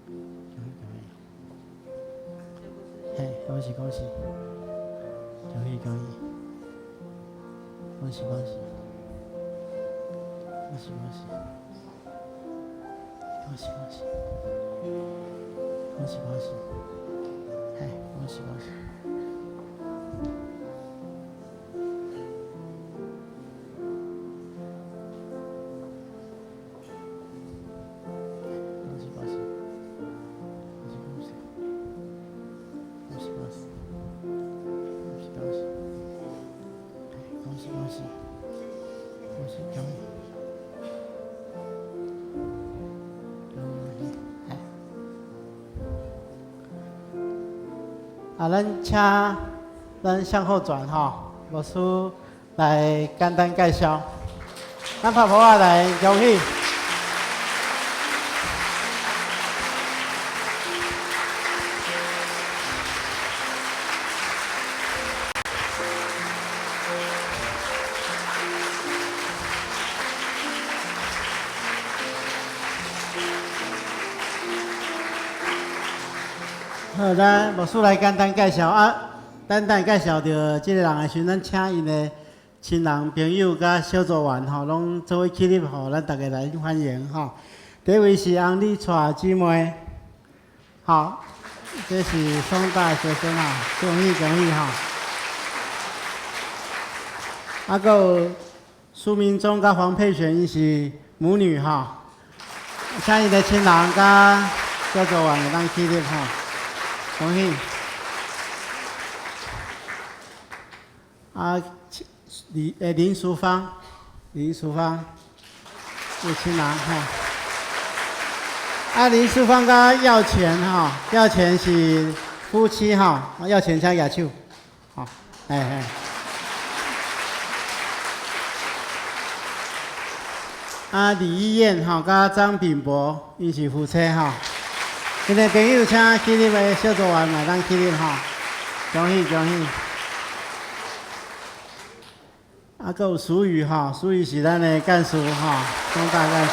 恭喜恭喜！嘿，恭喜恭喜！恭喜恭喜！恭喜恭喜！恭喜恭喜！恭喜恭喜！恭喜恭喜！嘿，恭喜恭喜！恭喜恭喜！恭喜恭喜！恭喜恭喜！恭喜恭喜！恭喜恭喜！恭喜恭喜！恭喜！嘿。啊，咱請咱向後轉吼，牧師來簡單介紹。咱拍噗仔來恭喜。好，咱牧師來簡單介紹啊。簡單介紹著這个人的時陣，咱請𪜶的親人、朋友佮小組員吼，攏做伙起立，予咱逐家來歡迎吼。第一位是翁麗蔡姊妹，好，這是松大學生吼，恭喜恭喜吼。啊，閣有蘇明忠佮黃佩璇，𪜶是母女吼，請𪜶的親人佮小組員會當起立吼，恭喜。啊，林淑芳，林淑芳，有親人吼。啊，林淑芳佮耀全吼，耀全是夫妻吼，啊，耀全請舉手，吼，嘿嘿。啊，李玉燕吼，佮張炳博，𪜶是夫妻吼。𪜶的朋友請起立的小組員嘛，當起立吼，恭喜恭喜。啊，閣有淑宇吼，淑宇是咱的幹事吼，中大幹事。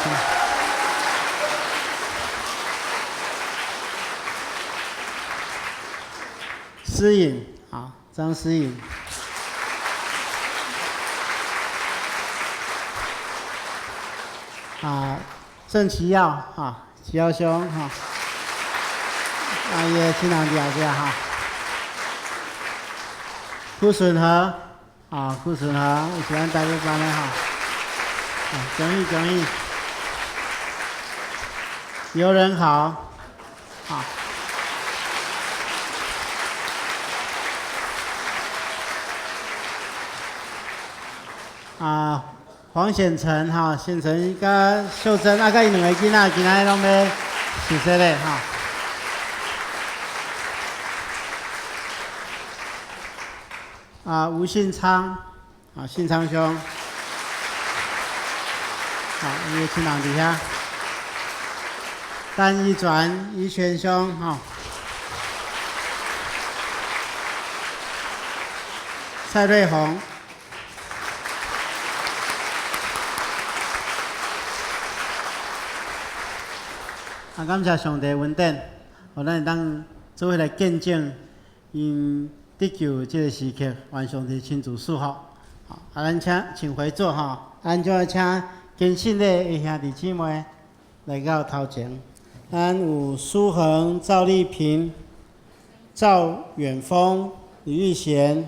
思穎，好，張思穎。啊，鄭其耀，哈，其耀兄，哈，啊，伊的親人佇後壁哈。傅順和，啊，傅順和，是咱台語班的哈。啊，恭喜恭喜。游仁豪，好。啊，黃顯成哈，顯成佮秀珍啊，佮𪜶兩个囡仔，今仔日攏欲受洗禮哈。啊，吳信昌，啊，信昌兄，好，伊的親人佇遐。陳一轉，一全兄，哈。蔡瑞紅。啊，感謝上帝恩典，予咱會當做伙來見證𪜶得救這个時刻，願上帝親自賜福。好，啊，咱請回座吼。咱就愛請堅信禮的兄弟姊妹來到頭前。咱有蘇恆、趙麗萍、趙遠峰、李玉賢，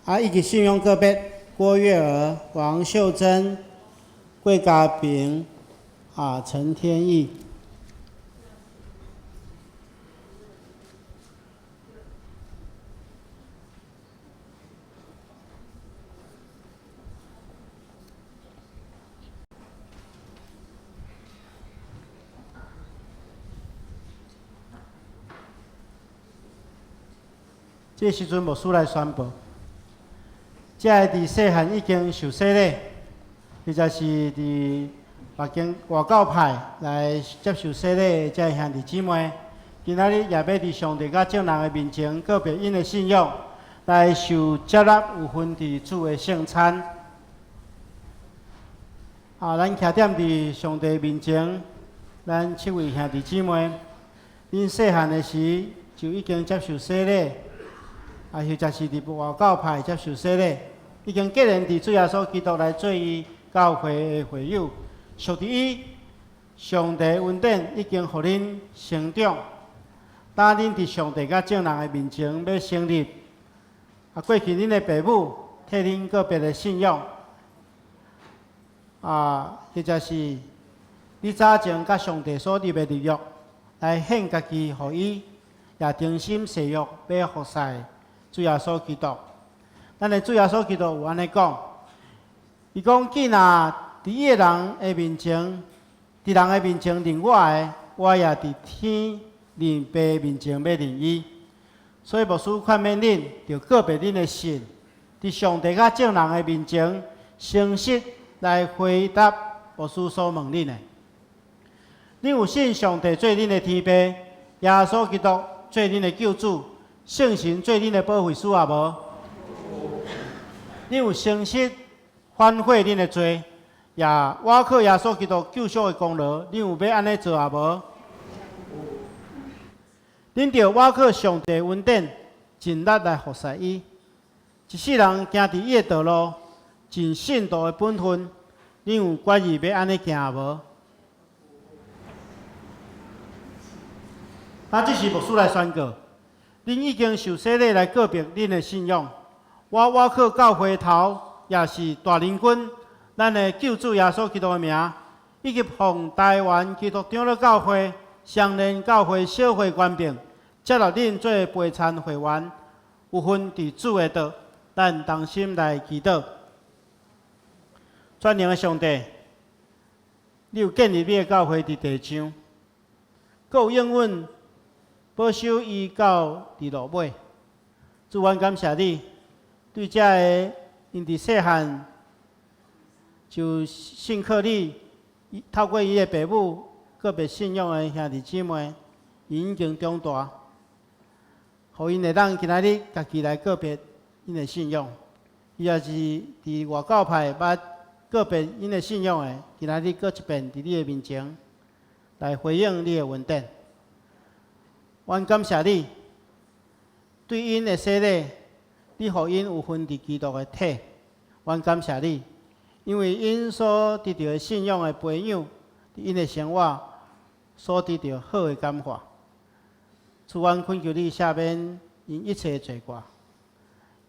啊，以及信用個別郭月兒、王秀珍、桂家平。啊，陳天意。這時陣牧師來宣布，這个佇細漢已經受洗禮，或者是佇北京外教派來接受洗禮的這兄弟姊妹，今仔日也欲佇上帝佮眾人的面前告別𪜶的信仰，來受接納有份佇主的聖餐。啊，咱徛踮佇上帝面前，咱七位兄弟姊妹，恁細漢的時就已經接受洗禮，啊，或者是佇外教派接受洗禮，已經結連佇主耶穌基督來做伊教會的會友，屬佇伊上帝恩典已經予恁成長。當恁佇上帝佮眾人的面前欲成立，啊，過去恁的爸母替恁告別的信仰，啊，或者是你早前佮上帝所立的立約，來獻家己予伊，也誠心誓約欲服侍主耶穌基督。咱的主耶穌基督有按呢講，伊講：囝若佇伊的人的面前，佇人的面前認我的，我也佇天認父面前欲認伊。所以牧師勸勉恁，著告別恁的信，佇上帝佮眾人的面前，誠實來回答牧師所問恁的。恁有信上帝做恁的天父，耶穌基督做恁的救主，聖神做恁的保惠師也無？恁有誠實反悔恁的罪，也倚靠耶穌基督救贖的功勞，恁有欲按呢做也無？恁著倚靠上帝恩典，盡力來服侍伊，一世人行佇伊的道路，盡信徒的本分。恁有決意欲按呢行無？啊，這是牧師來宣告，恁已經受洗禮來告別恁的信仰。我倚靠教會頭，也是大領軍，咱的救主耶穌基督的名，以及奉台灣基督長老教會、雙連教會小會權柄，接納恁做陪餐會員，有份佇主的道，咱同心來祈禱。全能的上帝，你有建立你的教會佇地上，閣有應允保守伊到佇落尾。主，阮感謝你，對這个𪜶佇細漢就信靠你，透過伊的爸母告別信仰的兄弟姊妹，𪜶已經長大，予𪜶會當今仔日家己來告別𪜶的信仰。伊也是佇外教派捌告別𪜶的信仰的，今仔日閣一遍佇你的面前來回應你的恩典。阮感謝你，對𪜶的洗禮，你予𪜶有份佇基督的體。阮感謝你，因為𪜶所得著的信仰的培養，佇𪜶的生活所得著好的感化。主，阮懇求你赦免𪜶一切的罪過。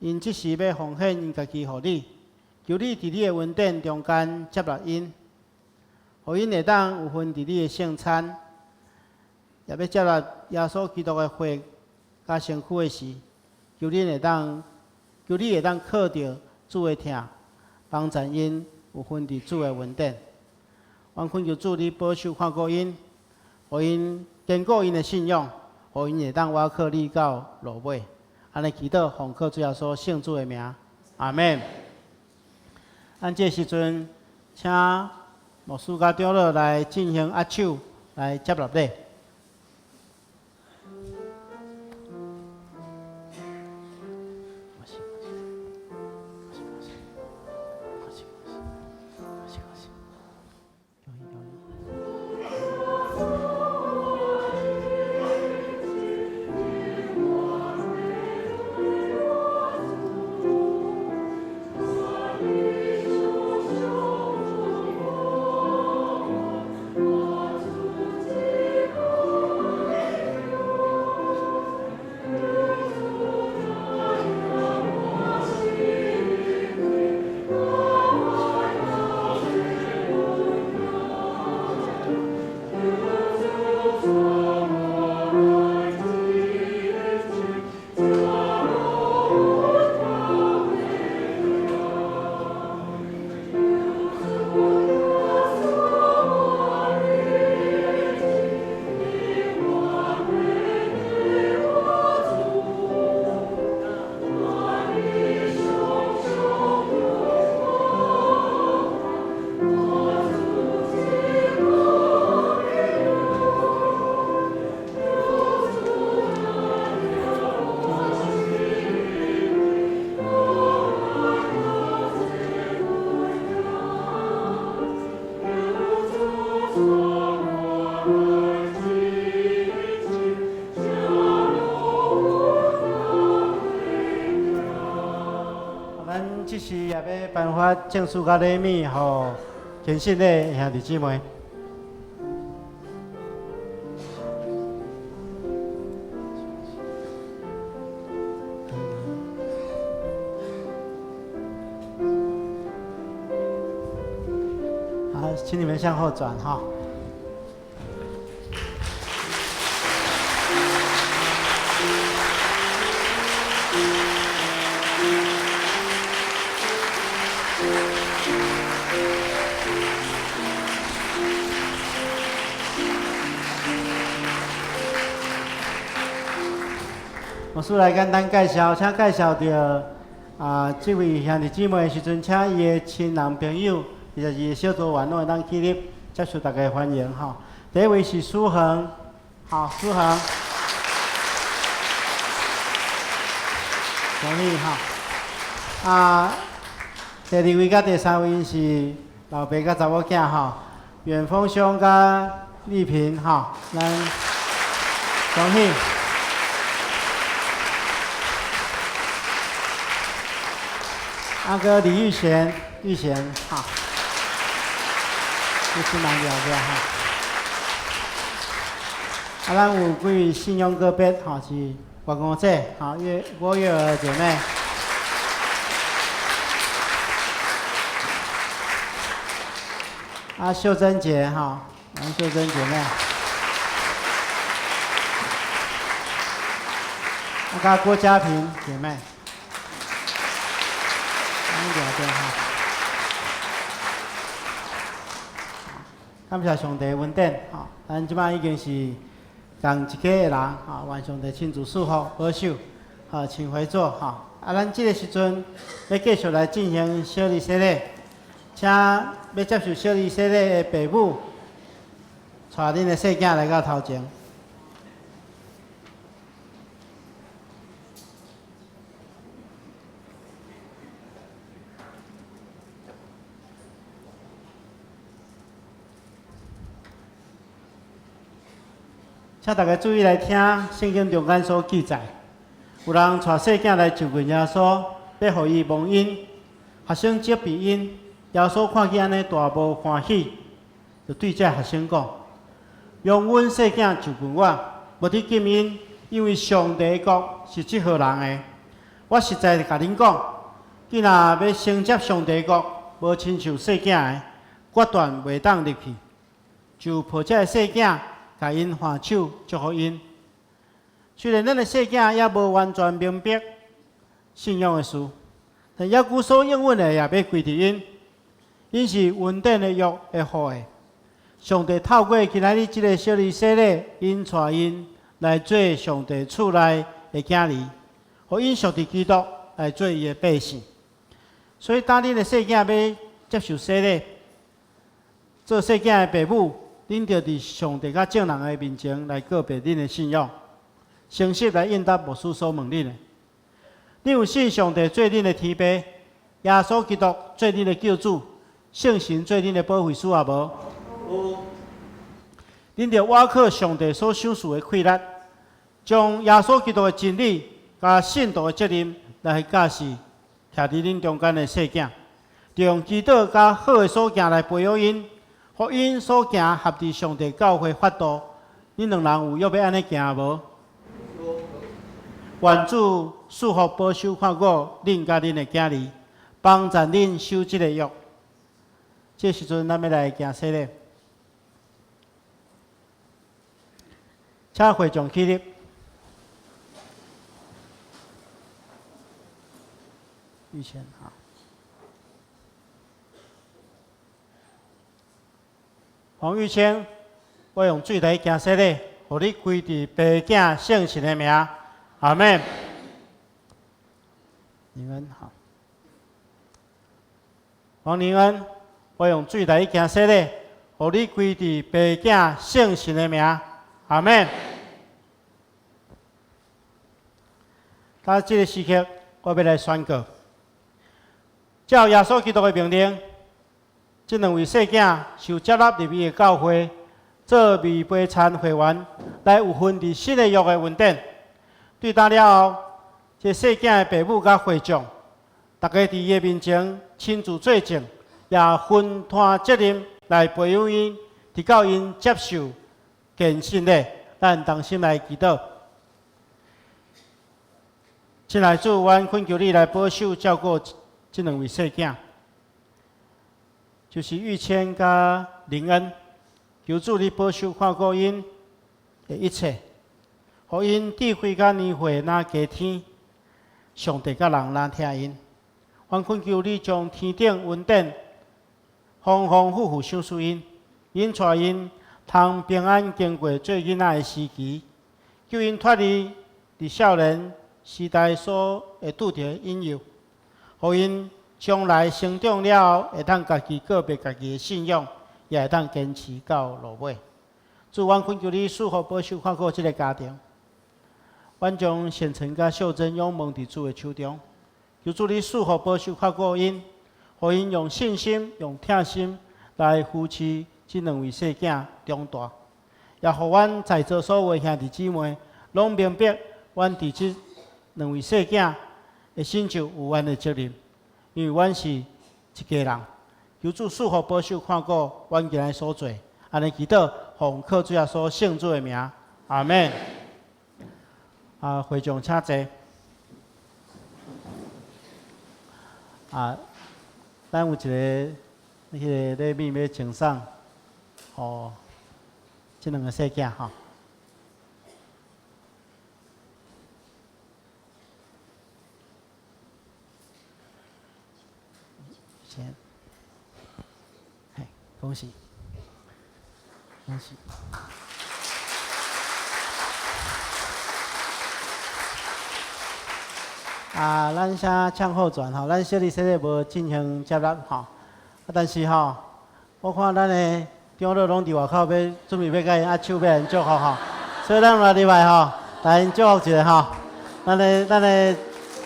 𪜶這時欲奉獻𪜶家己予你，求你佇你的恩典中間接納𪜶，予𪜶會當有份佇你的聖餐，也欲接納耶穌基督的血佮身軀的時，求你會當靠著主的疼，幫助𪜶有份佇主的恩典。阮懇求主你保守看顧𪜶，予𪜶堅固𪜶的信仰，予𪜶會當倚靠你到落尾。按呢祈禱，奉靠主耶穌聖子的名，阿們。按這時陣，請牧師佮長老來進行握手，來接納禮。這時也欲頒發證書佮禮物，予堅信的兄弟姊妹。好，請你們向後轉哈。牧師來簡單介紹，請介紹著啊，這位兄弟姊妹的時陣，請伊的親人朋友，或者是小組員攏會當起立，接受大家歡迎吼。第一位是蘇恆，好，蘇恆，恭喜吼。啊，第二位佮第三位是老爸佮查某囝吼，遠峰兄佮麗萍吼，咱恭喜。阿哥李玉賢，玉賢，好，這是蠻了的哈。啊，咱有幾位信仰個別，吼是外公姐，吼月郭月兒姐妹。啊，秀珍姐，吼，王秀珍姐妹。啊，佮郭嘉萍姐妹。感謝上帝恩典，吼，咱這擺已經是仝一家的人，吼，願上帝親自賜福保守，好，請回座，吼。啊，咱這个時陣欲繼續來進行小兒洗禮，請欲接受小兒洗禮的爸母，帶恁的細囝來到頭前。請大家注意來聽聖經中間所記載，有人帶細囝來就近耶穌，欲予伊摸𪜶，學生責備𪜶，耶穌看見按呢大無歡喜，就對這學生講：容阮細囝就近我，無得禁𪜶，因為上帝的國是這號人的。我實在共恁講，囝若欲承接上帝國，無親像細囝的，決斷袂當入去。就抱這个細囝，共𪜶挽手祝福𪜶。雖然咱的細囝猶無完全明白信仰的事，但猶閣所應允的也欲歸佇𪜶。𪜶是恩典的約的後裔。上帝透過今仔日這个小兒洗禮，𪜶帶𪜶來做上帝厝內的囝兒，予𪜶屬佇基督來做伊的百姓。所以，當恁的細囝欲接受洗禮，做細囝的爸母，恁著佇上帝佮眾人的面前來告白恁的信仰，誠實來應答牧師所問恁的。恁有信上帝做恁的天父，耶穌基督做恁的救主，聖神做恁的保惠師也無？有。恁著倚靠上帝所賞賜的氣力，將耶穌基督的真理佮信徒的責任來教示徛佇恁中間的細囝，著用祈禱佮好的所行來培養𪜶，予𪜶所行合佇上帝教會法度。恁兩人有約欲按呢行無？有。願主賜福保守看顧恁佮恁的囝兒，幫助恁守這个約。這時陣，咱欲來行洗禮，請會眾起立。以前哈，黃玉清，我用水來行洗禮，予你歸佇父囝聖神的名，阿們。靈恩好，黃靈恩，我用水來行洗禮，予你歸佇父囝聖神的名，阿們。到這个時刻，我欲來宣告，照耶穌基督的命令，這兩位細囝受接納入伊的教會，做預備餐會員，來有份佇新的約的恩典。對今了後，這細囝的爸母佮會眾，逐逐家佇伊的面前親自做證，也分攤責任來培養𪜶，直到𪜶接受堅信禮。咱同心來祈禱。親愛主，阮懇求你來保守照顧這兩位細囝，就是玉謙佮靈恩。求主你保守看顧𪜶的一切，予𪜶智慧佮年歲若加添，上帝佮人若疼𪜶。阮懇求你將天頂恩典豐豐富富賞賜𪜶，引帶𪜶通平安經過做囡仔的時期，救𪜶脫離佇少年時代所會拄著的引誘，予𪜶將來成長了後，會當家己告別家己的信仰，也會當堅持到落尾。主，阮懇求你賜福保守看顧這个家庭。阮將善成佮秀珍仰望佇主的手中，求主你賜福保守看顧𪜶，予𪜶用信心、用疼心來扶持這兩位細囝長大，也予阮在座所有的兄弟姊妹攏明白，阮佇這兩位細囝的成就有阮的責任，因為阮是一家人。求主賜福保守看顧阮今日所做，按呢祈禱，奉靠主耶穌聖子的名，阿們。啊，會眾請坐。啊，咱有一个彼个禮物欲贈送，予這兩个細囝吼。先，嘿，恭喜，恭喜。啊，咱先唱好轉吼，咱小禮洗禮無進行接納吼。啊，但是吼，我看咱的長老攏佇外口欲準備欲共𪜶握手，欲𪜶祝福吼。所以咱來入來吼，來𪜶祝福一下吼。咱的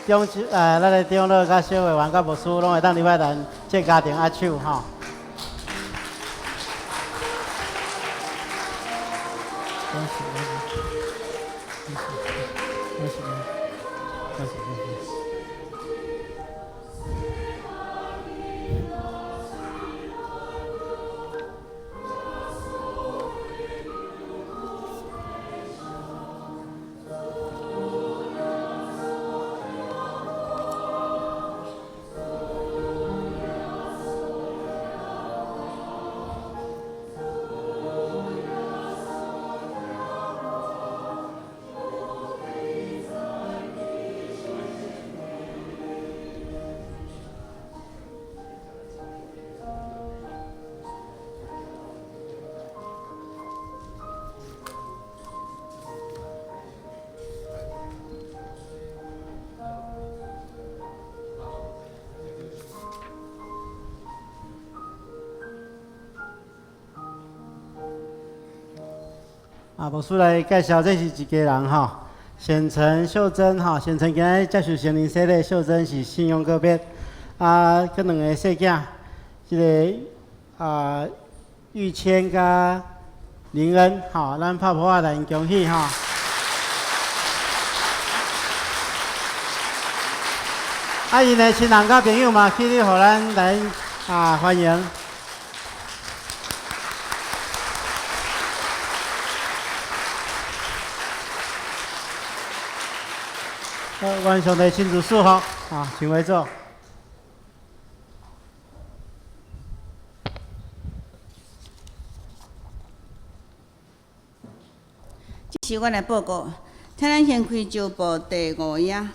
長老佮小會員佮牧師攏會當入來咱這家庭握手吼。恭喜恭喜，恭喜恭喜恭喜。啊，牧師來介紹，這是一家人吼，賢成、秀珍吼，賢成今日接受成人洗禮，秀珍是信仰告別。啊，閣兩个細囝，這个啊玉謙佮靈恩，吼，咱拍噗仔來𪜶恭喜吼。啊，𪜶的親人佮朋友嘛，起立，予咱來啊歡迎。願上帝親自賜福，啊，請回座。這是阮的報告，請咱先開週報第五頁。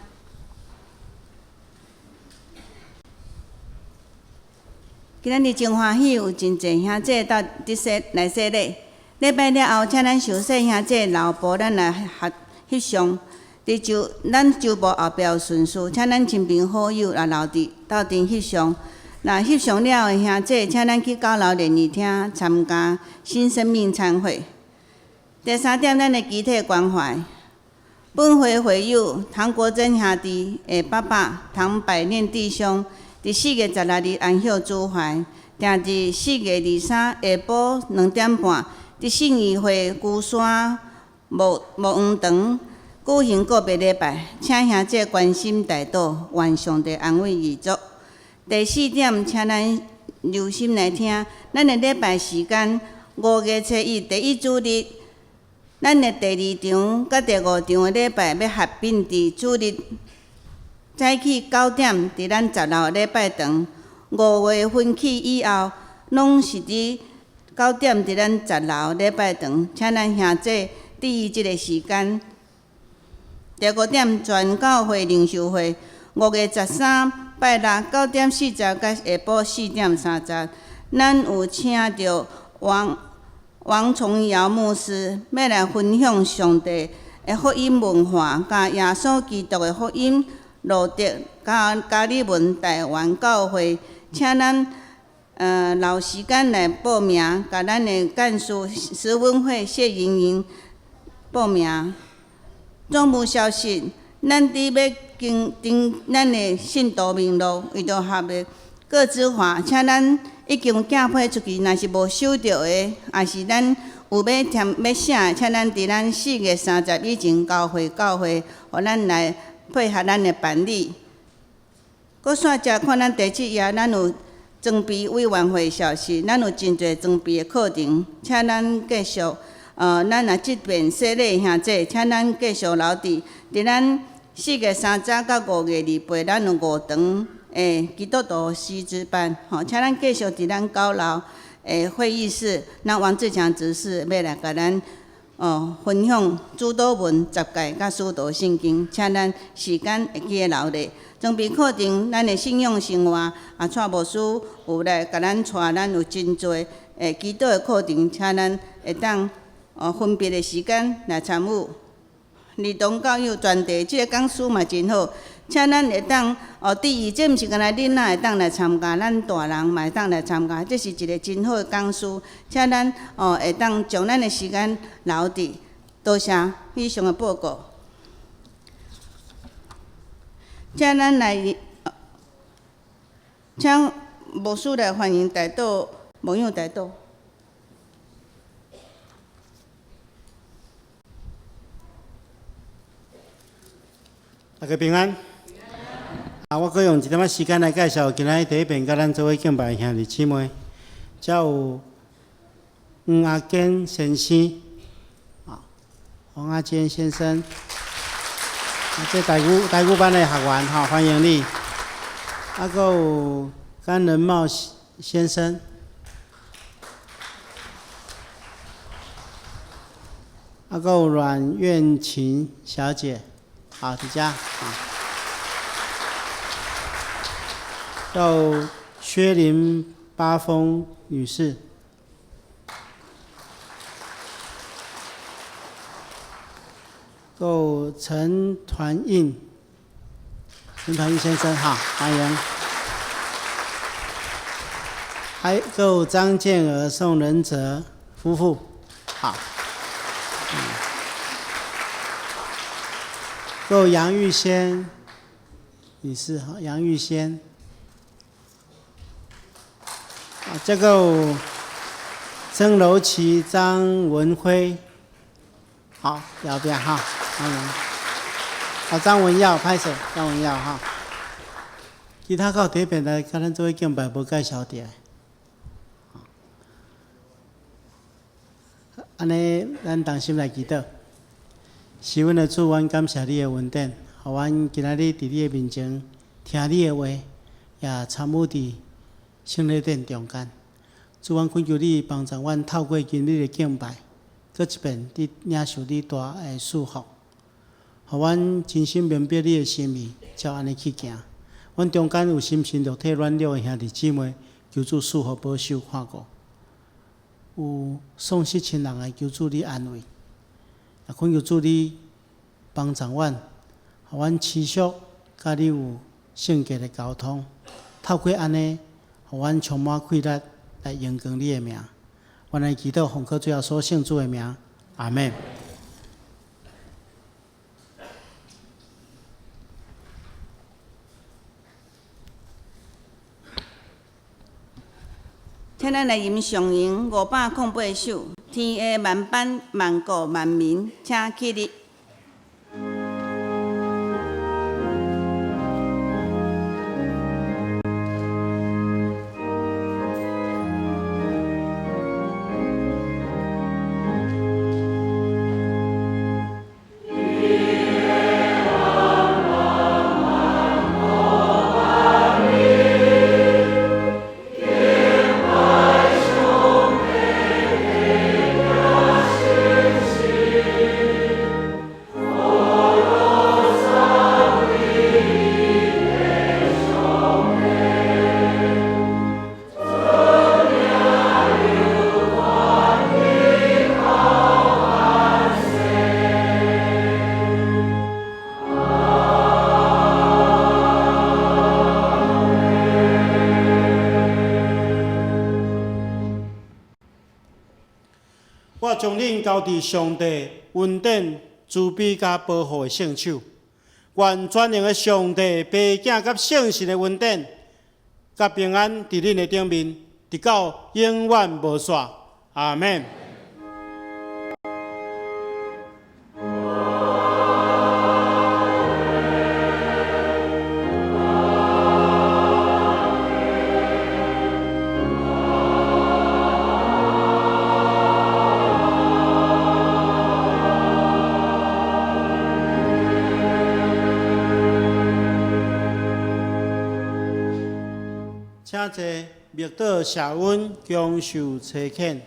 今仔日真歡喜，有真濟兄弟到佇洗來洗禮。禮拜了後，請咱受洗兄弟留步，咱來翕翕相。佇周咱周報後壁有順序，請咱親朋好友也留佇鬥陣翕相。若翕相了的兄弟，請咱去九樓聯誼廳參加新生命餐會。第三點，咱的肢體關懷。本會會友唐國珍兄弟的爸爸唐百念弟兄，佇4月16日安息主懷，定佇4月23下晡2點半，佇信義會龜山墓墓園場。舉行告別禮拜，請兄姊關心代禱，願上帝安慰遺族。第四點，請咱留心來聽，咱的禮拜時間5月初1第一主日，咱的第二場佮第五場的禮拜欲合併佇主日早起9點，佇咱十樓禮拜堂。五月分起以後，攏是佇九點佇咱十樓禮拜堂，請咱兄姊注意這个時間。第五點，全教會靈修會，5月13拜六9點40共下晡4點30，咱有請著王王崇堯牧師，欲來分享上帝的福音文化，佮耶穌基督的福音，路德佮加里文台灣教會，請咱留時間來報名，共咱的幹事施文慧、謝瑩瑩報名。總務消息，咱佇欲更訂咱的信徒名錄，為著合的個資化，請咱已經寄批出去，若是無收著的，抑是咱有欲填欲寫的，請咱佇咱4月30以前交回教會，予咱來配合咱的辦理。閣煞接看咱第七頁，咱有裝備委員會消息，咱有真濟裝備的課程，請咱繼續。咱若這邊洗禮兄姊，請咱繼續留佇佇咱4月30到5月28，咱有五堂的基督徒師資班，吼，請咱繼續佇咱九樓的會議室，咱王志強執事欲來共咱分享主禱文十誡佮使徒信經，請咱時間會記得留咧。裝備課程，咱的信仰生活，啊，蔡牧師有來共咱帶，咱有真濟的祈禱的課程，請咱會當分別的時間來參與。兒童教育專題，這个講師嘛真好，請咱會當注意，這毋是干焦囡仔會當來參加，咱大人嘛會當來參加，這是一个真好的講師，請咱會當將咱的時間留佇。多謝以上的報告。請咱來，請牧師來歡迎代禱，牧養代禱。大家平安。啊，我閣用一點仔時間來介紹今仔日佇彼邊佮咱做伙敬拜的兄弟姊妹。遮有黃阿堅先生，啊，黃阿堅先生，啊，這台語台語班的學員吼，歡迎你。啊，閣有甘仁茂先生。啊，閣有阮苑琴小姐。好，佇遮。到薛林八峰女士，閣有陳團印，陳團印先生，哈，歡迎。還閣有張建娥、宋仁哲夫婦，好。閣有楊玉仙女士，哈，楊玉仙。啊，這个有曾柔琪、張文輝，好，後壁哈，歡迎。啊，張文耀，歹勢，張文耀哈。其他閣有佇彼邊來共咱做伙敬拜無介紹著。按呢，咱同心來祈禱。是阮的主，阮感謝你的恩典，予阮今仔日佇你的面前聽你的話，也參與佇聖禮殿中間。主，阮懇求你幫助阮透過今日的敬拜，閣一遍佇領受你大的祝福，予阮真心明白你的心意，才按呢去行。阮中間有心神肉體軟弱的兄弟姊妹，求主賜福保守看顧；有喪失親人的，求主你安慰。也懇求主你幫助阮，予阮持續佮你有聖潔的溝通，透過按呢，予阮充滿氣力來榮光你的名。阮來祈禱奉靠主耶穌聖主的名，阿們。請咱來吟上詠508首，天下萬邦萬國萬民，請起立。我將恁交佇上帝恩典、慈悲佮保護的聖手。願全能的上帝、父子佮聖神的恩典佮平安佇恁的頂面，直到永遠無煞。阿們。請坐，默禱謝恩，享受差遣。